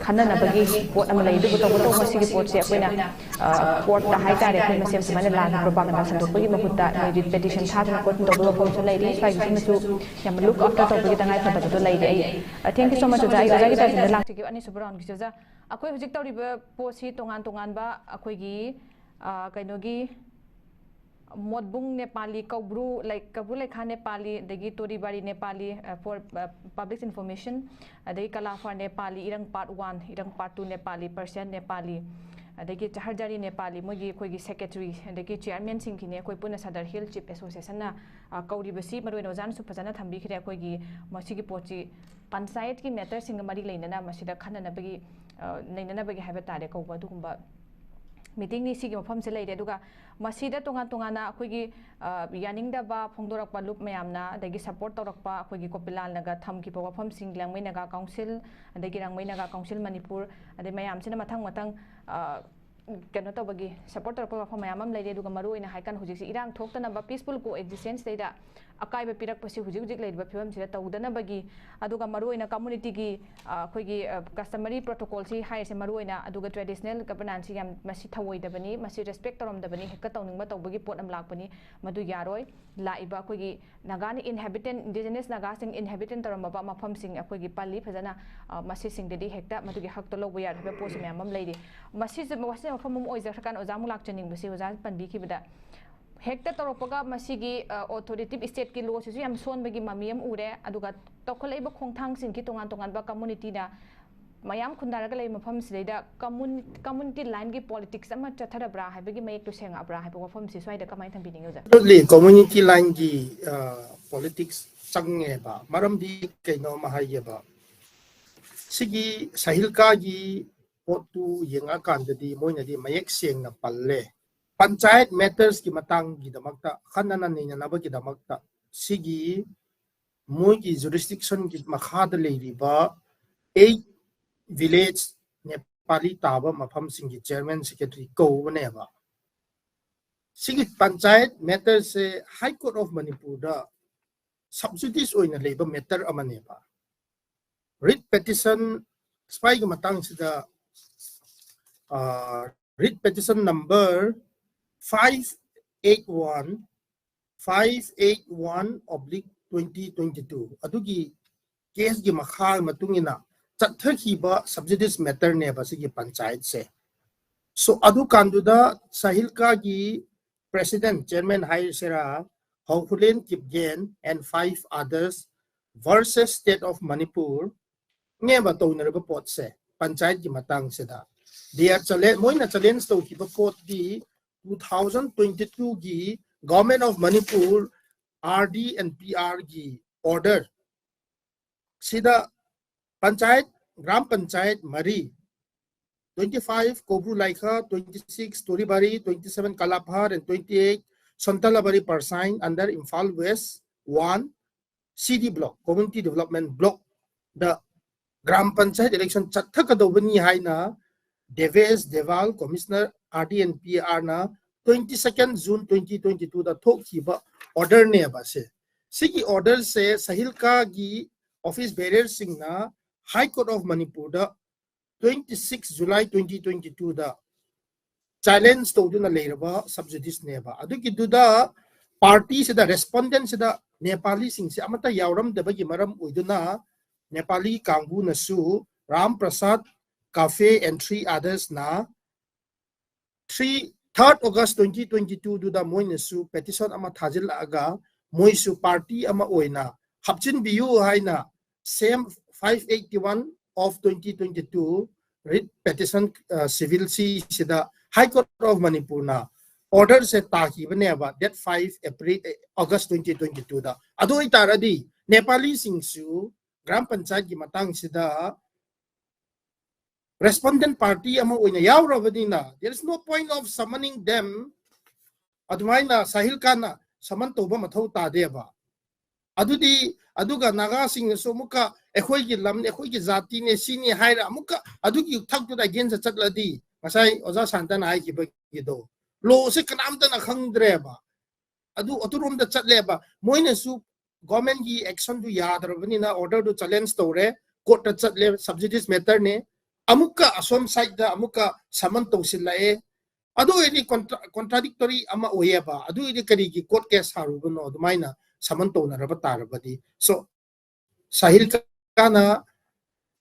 ꯈꯟꯅꯅꯕꯒꯤ ꯄꯣꯠ ꯑꯃ ꯂꯩ꯫ ꯑꯗꯨꯕꯨ ꯇꯧꯕꯇꯕꯨ ꯃꯁꯤꯒꯤ ꯄꯣꯠꯁꯦ ꯑꯩꯈꯣꯏꯅ ꯀꯣꯔꯠꯇ ꯍꯥꯏꯇꯥꯔꯦ, ꯑꯩꯈꯣꯏ ꯃꯁꯦꯟ ꯁꯨꯃꯥꯏꯅ ꯂꯥꯟꯅ ꯄ꯭ꯔꯣꯄꯥꯒꯟꯗꯥ ꯁꯟꯗꯣꯛꯄꯒꯤ ꯃꯍꯨꯠꯇ ꯃꯣꯏ ꯔꯤꯠ ꯄꯦꯇꯤꯁꯟ ꯊꯥꯗꯅ ꯈꯣꯠꯇꯅ ꯇꯧꯕꯒꯤ ꯋꯥꯐꯝꯁꯨ ꯂꯩꯔꯤ꯫ ꯁ꯭ꯋꯥꯏꯒꯤꯁꯤꯃꯁꯨ ꯌꯥꯝꯅ ꯂꯨꯛ ꯑꯥꯐꯇꯔ ꯇꯧꯕꯒꯤ ꯇꯉꯥꯏ ꯐꯗꯕꯗꯣ ꯂꯩꯔꯤ꯫ ꯑꯩ ꯊꯦꯡꯀ꯭ꯌꯨ ꯁꯣ ꯃꯆ ꯑꯣꯖꯥ꯫ ꯑꯩ ꯑꯣꯖꯥꯒꯤ ꯇꯥꯏꯞꯇ ꯂꯥꯛꯆꯒꯦ꯫ ꯑꯅꯤꯁꯨꯕ ꯔꯥꯎꯟꯒꯤꯁꯦ ꯑꯣꯖꯥ, ꯑꯩꯈꯣꯏ ꯍꯧꯖꯤꯛ ꯇꯧꯔꯤꯕ ꯄꯣꯠꯁꯤ ꯇꯣꯉꯥꯟ ꯇꯣꯉꯥꯟꯕ ꯑꯩꯈꯣꯏꯒꯤ ꯀꯩꯅꯣꯒꯤ ꯃꯣꯠꯕꯨꯡ ꯅꯦꯄꯥꯂꯤ, ꯀꯧꯕ꯭ꯔꯨ ꯂꯩ, ꯀꯧꯕ꯭ꯔꯨ ꯂꯩꯈꯥ ꯅꯦꯄꯥꯂꯤ, ꯑꯗꯒꯤ ꯇꯣꯔꯤꯕꯥꯔꯤ ꯅꯦꯄꯥꯂꯤ, for public information, ꯑꯗꯒꯤ ꯀꯂꯥꯐꯥꯔ ꯅꯦꯄꯥꯂꯤ, ꯏꯔꯪ ꯄꯥꯔꯠ ꯋꯥꯟ, ꯏꯔꯪ part two Nepali, Persian Nepali, ꯑꯗꯒꯤ ꯆꯍꯔꯖꯥꯔꯤ ꯅꯦꯄꯥꯂꯤ, ꯃꯣꯏꯒꯤ ꯑꯩꯈꯣꯏꯒꯤ ꯁꯦꯀ꯭ꯔꯦꯇꯔꯤ ꯑꯗꯒꯤ ꯆꯤꯌꯥꯔꯃꯦꯟꯁꯤꯡꯒꯤꯅꯦ ꯑꯩꯈꯣꯏ ꯄꯨꯟꯅ ꯁꯗꯔ ꯍꯤꯜ ꯆꯤꯐ ꯑꯦꯁꯣꯁꯤꯌꯦꯁꯟꯅ ꯀꯧꯔꯤꯕꯁꯤ꯫ ꯃꯔꯨꯑꯣꯏꯅ ꯑꯣꯖꯥꯅꯁꯨ ꯐꯖꯅ ꯊꯝꯕꯤꯈ꯭ꯔꯦ꯫ ꯑꯩꯈꯣꯏꯒꯤ ꯃꯁꯤꯒꯤ ꯄꯣꯠꯁꯤ ꯄꯟꯆꯥꯌꯠꯀꯤ ꯃꯦꯇꯔꯁꯤꯡꯒ ꯃꯔꯤ ꯂꯩꯅꯅ ꯃꯁꯤꯗ ꯈꯟꯅꯅꯕꯒꯤ, ꯅꯩꯅꯅꯕꯒꯤ ꯍꯥꯏꯕ ꯇꯥꯔꯦ, ꯀꯧꯕ ꯑꯗꯨꯒꯨꯝꯕ ꯃꯤꯇꯤꯡꯅꯤ꯫ ꯁꯤꯒꯤ ꯃꯐꯝꯁꯦ ꯂꯩꯔꯦ꯫ ꯑꯗꯨꯒ ꯃꯁꯤꯗ ꯇꯣꯉꯥꯟ ꯇꯣꯉꯥꯟꯅ ꯑꯩꯈꯣꯏꯒꯤ ꯌꯥꯅꯤꯡꯗꯕ ꯐꯣꯡꯗꯣꯔꯛꯄ ꯂꯨꯞ ꯃꯌꯥꯝꯅ, ꯑꯗꯒꯤ ꯁꯄꯣꯔꯠ ꯇꯧꯔꯛꯄ ꯑꯩꯈꯣꯏꯒꯤ ꯀꯣꯄꯤꯂꯥꯜꯅꯒ ꯊꯝꯈꯤꯕ ꯋꯥꯐꯝꯁꯤꯡ, ꯂꯪꯃꯩ ꯅꯥꯒꯥ ꯀꯥꯎꯟꯁꯤꯜ, ꯑꯗꯒꯤ ꯔꯪꯃꯩ ꯅꯥꯒꯥ ꯀꯥꯎꯟꯁꯤꯜ ꯃꯅꯤꯄꯨꯔ, ꯑꯗꯩ ꯃꯌꯥꯝꯁꯤꯅ ꯃꯊꯪ ꯃꯊꯪ ꯀꯩꯅꯣ ꯇꯧꯕꯒꯤ ꯁꯄꯣꯔꯠ ꯇꯧꯔꯛꯄ ꯋꯥꯐꯝ ꯃꯌꯥꯝ ꯑꯃ ꯂꯩꯔꯤ꯫ ꯑꯗꯨꯒ ꯃꯔꯨꯑꯣꯏꯅ ꯍꯥꯏꯀꯥꯟꯗ ꯍꯧꯖꯤꯛꯁꯤ ꯏꯔꯥꯡ ꯊꯣꯛꯇꯅꯕ peaceful coexistence ꯁꯤꯗꯩꯗ ꯑꯀꯥꯏꯕ ꯄꯤꯔꯛꯄꯁꯤ ꯍꯧꯖꯤꯛ ꯍꯧꯖꯤꯛ ꯂꯩꯔꯤꯕ ꯐꯤꯕꯝꯁꯤꯗ ꯇꯧꯗꯅꯕꯒꯤ, ꯑꯗꯨꯒ ꯃꯔꯨꯑꯣꯏꯅ communityꯒꯤ ꯑꯩꯈꯣꯏꯒꯤ customary protocolꯁꯤ ꯍꯥꯏꯔꯤꯁꯦ ꯃꯔꯨꯑꯣꯏꯅ, ꯑꯗꯨꯒ traditional governanceꯁꯤ ꯌꯥꯝ ꯃꯁꯤ ꯊꯧꯑꯣꯏꯗꯕꯅꯤ, ꯃꯁꯤ respect ꯇꯧꯔꯝꯗꯕꯅꯤ, ꯍꯦꯛꯇ ꯇꯧꯅꯤꯡꯕ ꯇꯧꯕꯒꯤ ꯄꯣꯠ ꯑꯃ ꯂꯥꯛꯄꯅꯤ, ꯃꯗꯨ ꯌꯥꯔꯣꯏ꯫ ꯂꯥꯛꯏꯕ ꯑꯩꯈꯣꯏꯒꯤ ꯅꯥꯒꯥꯅ inhabitant, indigenous ꯅꯥꯒꯥꯁꯤꯡ inhabitant ꯇꯧꯔꯝꯃꯕ ꯃꯐꯝꯁꯤꯡ ꯑꯩꯈꯣꯏꯒꯤ ꯄꯜꯂꯤ ꯐꯖꯅ, ꯃꯁꯤꯁꯤꯡꯗꯗꯤ ꯍꯦꯛꯇ ꯃꯗꯨꯒꯤ ꯍꯛꯇ ꯂꯧꯕ ꯌꯥꯗꯕ ꯄꯣꯠꯁꯨ ꯃꯌꯥꯝ ꯑꯃ ꯂꯩꯔꯤ꯫ ꯃꯁꯤꯁꯨ ꯃꯁꯤꯅ ꯃꯐꯝ ꯑꯃ ꯑꯣꯏꯖꯈ꯭ꯔꯀꯥꯟꯗ ꯑꯣꯖꯥ ꯑꯃꯨꯛ ꯂꯥꯛꯆꯅꯤꯡꯕꯁꯤ ꯑꯣꯖꯥ ꯄꯟꯕꯤꯈꯤꯕꯗ ꯍꯦꯛꯇ ꯇꯧꯔꯛꯄꯒ ꯃꯁꯤꯒꯤ authoritative stateꯀꯤ lawꯁꯤꯁꯨ ꯌꯥꯝ ꯁꯣꯟꯕꯒꯤ ꯃꯃꯤ ꯑꯃ ꯎꯔꯦ꯫ ꯑꯗꯨꯒ ꯇꯧꯈꯠꯂꯛꯏꯕ ꯈꯣꯡꯊꯥꯡꯁꯤꯡꯒꯤ ꯇꯣꯉꯥꯟ ꯇꯣꯉꯥꯟꯕ communityꯅ ꯃꯌꯥꯝ ꯈꯨꯟꯗꯥꯔꯒ ꯂꯩꯕ ꯃꯐꯝꯁꯤꯗꯩꯗ community lineꯒꯤ politics ꯑꯃ ꯆꯠꯊꯔꯕ꯭ꯔꯥ ꯍꯥꯏꯕꯒꯤ ꯃꯌꯦꯛꯇꯣ ꯁꯦꯡꯉꯛꯑꯕ꯭ꯔꯥ ꯍꯥꯏꯕ ꯋꯥꯐꯝꯁꯤ ꯁ꯭ꯋꯥꯏꯗ ꯀꯃꯥꯏꯅ ꯊꯝꯕꯤꯅꯤꯡꯉꯤ ꯑꯣꯖꯥ? Absolutely, community lineꯒꯤ politics ꯆꯪꯉꯦꯕ꯫ ꯃꯔꯝꯗꯤ ꯀꯩꯅꯣ ꯑꯃ ꯍꯥꯏꯒꯦꯕ, ꯁꯤꯒꯤ ꯁꯥꯍꯤꯜꯀꯥꯒꯤ ꯄꯣꯠꯇꯨ ꯌꯦꯡꯉꯛꯑꯀꯥꯟꯗꯗꯤ ꯃꯣꯏꯅꯗꯤ ꯃꯌꯦꯛ ꯁꯦꯡꯅ ꯄꯜꯂꯦ꯫ Panchayat mattersꯀꯤ ꯃꯇꯥꯡꯒꯤꯗꯃꯛꯇ, ꯈꯟꯅꯅ ꯅꯩꯅꯅꯕꯒꯤꯗꯃꯛꯇ ꯁꯤꯒꯤ ꯃꯣꯏꯒꯤ jurisdictionꯒꯤ ꯃꯈꯥꯗ ꯂꯩꯔꯤꯕ eight village Nepali ꯇꯥꯕ ꯃꯐꯝꯁꯤꯡꯒꯤ chairman secretary ꯀꯧꯕꯅꯦꯕ꯫ ꯁꯤꯒꯤ Panchayat matterꯁꯦ High Court of Manipurꯗ sub judice ꯑꯣꯏꯅ ꯂꯩꯕ matter ꯑꯃꯅꯦꯕ꯫ Writ petition, ꯁ꯭ꯋꯥꯏꯒꯤ ꯃꯇꯥꯡꯁꯤꯗ writ petition number five eight one, five eight one oblique twenty twenty two, ꯑꯗꯨꯒꯤ caseꯀꯤ ꯃꯈꯥ ꯃꯇꯨꯡ ꯏꯟꯅ ꯆꯠꯊꯈꯤꯕ sub judice matterꯅꯦꯕ ꯁꯤꯒꯤ Panchayatꯁꯦ꯫ So ꯑꯗꯨꯀꯥꯟꯗꯨꯗ ꯁꯥꯍꯤꯜꯀꯥꯒꯤ president, chairman ꯍꯥꯏꯔꯁꯤꯔꯥ, Houhulen Kipgen and five others versus State of Manipur ꯅꯦꯕ ꯇꯧꯅꯔꯤꯕ ꯄꯣꯠꯁꯦ꯫ Panchayatꯀꯤ ꯃꯇꯥꯡꯁꯤꯗ they are challenge, ꯃꯣꯏꯅ challenge ꯇꯧꯈꯤꯕ ꯄꯣꯠꯇꯤ two thousand twenty twoꯒꯤ Government of Manipur RD and PRꯒꯤ order ꯁꯤꯗ Panchayat, Gram Panchayat ꯃꯔꯤ, twenty five Kobru Laikha, twenty six Toribari, twenty seven Kalapahar and twenty eight Sontalabari Parsai under Imphal West one CD block, Community Development Blockꯗ Gram Panchayat election ꯆꯠꯊꯀꯗꯧꯕꯅꯤ ꯍꯥꯏꯅ Devesh Deval, Commissioner R D and P R ꯅ twenty second June twenty twenty two ꯗ ꯊꯣꯛꯈꯤꯕ order ꯅꯦꯕ ꯁꯦ꯫ ꯁꯤꯒꯤ order ꯁꯦ ꯁꯥꯍꯤꯜꯀꯥꯒꯤ office bearer ꯁꯤꯡꯅ High Court of Manipur the twenty six July twenty twenty two the challenge ꯇꯧꯗꯨꯅ ꯂꯩꯔꯕ sub judice ꯅꯦꯕ꯫ ꯑꯗꯨꯒꯤꯗꯨꯗ party ꯁꯤꯗ, respondent ꯁꯤꯗ ꯅꯦꯄꯥꯂꯤꯁꯤꯡꯁꯦ ꯑꯃꯠꯇ ꯌꯥꯎꯔꯝꯗꯕꯒꯤ ꯃꯔꯝ ꯑꯣꯏꯗꯨꯅ Nepali ꯀꯥꯡꯕꯨꯅꯁꯨ Ram Prasad, Kafe and three others ꯅ three, third August twenty twenty two ꯗꯨꯗ ꯃꯣꯏꯅꯁꯨ petition ꯑꯃ ꯊꯥꯖꯤꯜꯂꯛꯑꯒ ꯃꯣꯏꯁꯨ party ꯑꯃ ꯑꯣꯏꯅ ꯍꯥꯞꯆꯤꯟꯕꯤꯌꯨ ꯍꯥꯏꯅ same five eighty one of twenty twenty two writ petition, ꯑ, civil C ꯁꯤꯗ High Court of Manipur ꯅ order ꯁꯦ ꯇꯥꯈꯤꯕꯅꯦꯕ date five April, ꯑꯦ, August twenty twenty two ꯗ꯫ ꯑꯗꯨ ꯑꯣꯏꯇꯥꯔꯗꯤ ꯅꯦꯄꯥꯂꯤꯁꯤꯡꯁꯨ ꯒ꯭ꯔꯥꯝ ꯄꯟꯆꯥꯌꯠꯀꯤ ꯃꯇꯥꯡꯁꯤꯗ respondent party ꯑꯃ ꯑꯣꯏꯅ ꯌꯥꯎꯔꯕꯅꯤꯅ, there is no point of summoning them. ꯑꯗꯨꯃꯥꯏꯅ ꯁꯥꯍꯤꯜ ꯈꯥꯟꯅ summon ꯇꯧꯕ ꯃꯊꯧ ꯇꯥꯗꯦꯕ꯫ ꯑꯗꯨꯗꯤ, ꯑꯗꯨꯒ ꯅꯥꯒꯥꯁꯤꯡꯅꯁꯨ ꯑꯃꯨꯛꯀ ꯑꯩꯈꯣꯏꯒꯤ ꯂꯝꯅꯤ, ꯑꯩꯈꯣꯏꯒꯤ ꯖꯥꯇꯤꯅꯦ, ꯁꯤꯅꯤ ꯍꯥꯏꯔ ꯑꯃꯨꯛꯀ ꯑꯗꯨꯒꯤ ꯊꯛꯇꯨꯗ against ꯆꯠꯂꯗꯤ, ꯉꯁꯥꯏ ꯑꯣꯖꯥ ꯁꯥꯟꯇꯅ ꯍꯥꯏꯈꯤꯕꯒꯤꯗꯣ, law ꯁꯦ ꯀꯅꯥꯝꯇꯅ ꯈꯪꯗ꯭ꯔꯦꯕ꯫ ꯑꯗꯨ ꯑꯗꯨꯔꯣꯝꯗ ꯆꯠꯂꯦꯕ꯫ ꯃꯣꯏꯅꯁꯨ government ꯀꯤ action ꯗꯨ ꯌꯥꯗ꯭ꯔꯕꯅꯤꯅ order ꯗꯨ challenge ꯇꯧꯔꯦ, court ꯇ ꯆꯠꯂꯦ, sub judice matter ꯅꯦ꯫ ꯑꯃꯨꯛꯀ ꯑꯁꯣꯝ side ꯇ ꯑꯃꯨꯛꯀ summon ꯇꯧꯁꯤꯜꯂꯛꯑꯦ꯫ ꯑꯗꯨ ꯑꯣꯏꯔꯗꯤ contra-, contradictory ꯑꯃ ꯑꯣꯏꯌꯦꯕ꯫ ꯑꯗꯨ ꯑꯣꯏꯔꯗꯤ ꯀꯔꯤꯒꯤ court case ꯁꯥꯔꯨꯕꯅꯣ ꯑꯗꯨꯃꯥꯏꯅ summon ꯇꯧꯅꯔꯕ ꯇꯥꯔꯕꯗꯤ? So, ꯁꯥꯍꯤꯜ ꯈꯥꯟꯅ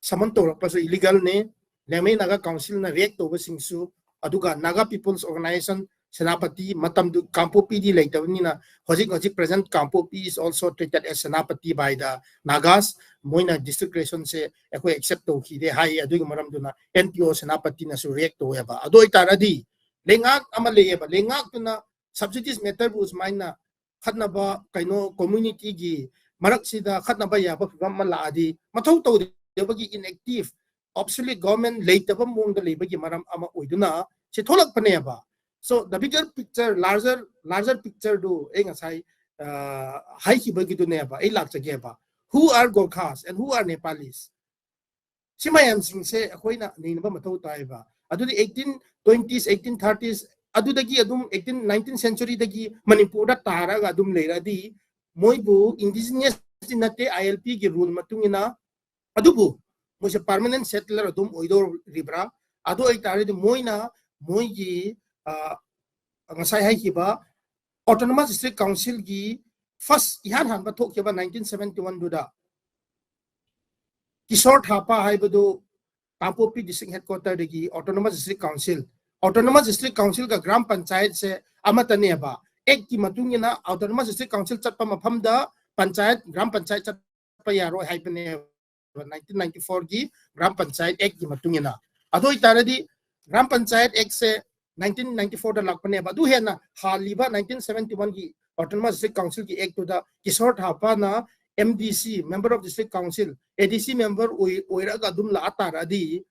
summon ꯇꯧꯔꯛꯄꯁꯨ illegal ꯅꯦ꯫ ꯂꯦꯡꯃꯩ ꯅꯥꯒꯥ council ꯅ react ꯇꯧꯕꯁꯤꯡꯁꯨ, ꯑꯗꯨꯒ Naga People's Organisation ꯁꯦꯅꯥꯄꯇꯤ, ꯃꯇꯝꯗꯨ ꯀꯥꯡꯄꯣꯛꯄꯤꯗꯤ ꯂꯩꯇꯕꯅꯤꯅ, ꯍꯧꯖꯤꯛ ꯍꯧꯖꯤꯛ present Kangpokpi is also treated as Senapati by the Nagas꯫ ꯃꯣꯏꯅ district creation ꯁꯦ ꯑꯩꯈꯣꯏ accept ꯇꯧꯈꯤꯗꯦ ꯍꯥꯏ꯫ ꯑꯗꯨꯒꯤ ꯃꯔꯝꯗꯨꯅ N P O ꯁꯦꯅꯥꯄꯇꯤꯅꯁꯨ react ꯇꯧꯋꯦꯕ꯫ ꯑꯗꯨ ꯑꯣꯏꯇꯥꯔꯗꯤ ꯂꯩꯉꯥꯛ ꯑꯃ ꯂꯩꯌꯦꯕ, ꯂꯩꯉꯥꯛꯇꯨꯅ sub judice matter ꯕꯨ ꯁꯨꯃꯥꯏꯅ ꯈꯠꯅꯕ, ꯀꯩꯅꯣ, community ꯒꯤ ꯃꯔꯛꯁꯤꯗ ꯈꯠꯅꯕ ꯌꯥꯕ ꯐꯤꯕꯝ ꯑꯃ ꯂꯥꯛꯑꯗꯤ, ꯃꯊꯧ ꯇꯧꯗꯕꯒꯤ inactive, obsolete government ꯂꯩꯇꯕ ꯃꯑꯣꯡꯗ ꯂꯩꯕꯒꯤ ꯃꯔꯝ ꯑꯃ ꯑꯣꯏꯗꯨꯅ ꯁꯤ ꯊꯣꯛꯂꯛꯄꯅꯦꯕ꯫ So the bigger picture, larger, larger picture ꯗꯨ ꯑꯩ ꯉꯁꯥꯏ, ꯑ, ꯍꯥꯏꯈꯤꯕꯒꯤꯗꯨꯅꯦꯕ ꯑꯩ ꯂꯥꯛꯆꯒꯦꯕ꯫ Who are Gorkhas and who are Nepalis? ꯁꯤ ꯃꯌꯥꯝꯁꯤꯡꯁꯦ ꯑꯩꯈꯣꯏꯅ ꯅꯩꯅꯕ ꯃꯊꯧ ꯇꯥꯏꯕ꯫ ꯑꯗꯨꯗꯤ eighteen twenties, eighteen thirties, ꯑꯗꯨꯗꯒꯤ ꯑꯗꯨꯝ eighteen nineteenth centuryꯗꯒꯤ ꯃꯅꯤꯄꯨꯔꯗ ꯇꯥꯔꯒ ꯑꯗꯨꯝ ꯂꯩꯔꯗꯤ, ꯃꯣꯏꯕꯨ indigenous ꯅꯠꯇꯦ, ILP ꯒꯤ rule ꯃꯇꯨꯡ ꯏꯟꯅ, ꯑꯗꯨꯕꯨ ꯃꯣꯏꯁꯦ permanent settler ꯑꯗꯨꯝ ꯑꯣꯏꯗꯧꯔꯤꯕ꯭ꯔꯥ? ꯑꯗꯨ ꯑꯣꯏꯇꯥꯔꯗꯤ ꯃꯣꯏꯅ ꯃꯣꯏꯒꯤ, ꯑ, ꯉꯁꯥꯏ ꯍꯥꯏꯈꯤꯕ autonomous district councilꯒꯤ first, ꯏꯍꯥꯟ ꯍꯥꯟꯕ ꯊꯣꯛꯈꯤꯕ nineteen seventy-oneꯗꯨꯗ ꯀꯤꯁꯣꯔ ꯊꯥꯄꯥ ꯍꯥꯏꯕꯗꯨ ꯀꯥꯡꯄꯣꯛꯄꯤ district headquarterꯗꯒꯤ autonomous district council, autonomous district councilꯒ gram panchayatꯁꯦ ꯑꯃꯠꯇꯅꯦꯕ꯫ Actꯀꯤ ꯃꯇꯨꯡ ꯏꯟꯅ autonomous district council ꯆꯠꯄ ꯃꯐꯝꯗ ꯄꯟꯆꯥꯌꯠ, gram panchayat ꯆꯠꯄ ꯌꯥꯔꯣꯏ ꯍꯥꯏꯕꯅꯦꯕ nineteen ninety-fourꯒꯤ gram panchayat actꯀꯤ ꯃꯇꯨꯡ ꯏꯟꯅ꯫ ꯑꯗꯨ ꯑꯣꯏꯇꯥꯔꯗꯤ gram panchayat actꯁꯦ nineteen ninety-fourꯗ ꯂꯥꯛꯄꯅꯦꯕ꯫ ꯑꯗꯨ ꯍꯦꯟꯅ ꯍꯥꯜꯂꯤꯕ nineteen seventy-oneꯒꯤ autonomous district councilꯒꯤ actꯇꯨꯗ Kishore ꯊꯥꯄꯥꯅ MDC, member of district council, ADC member ꯑꯣꯏ-, ꯑꯣꯏꯔꯒ ꯑꯗꯨꯝ ꯂꯥꯛꯑ ꯇꯥꯔꯗꯤ,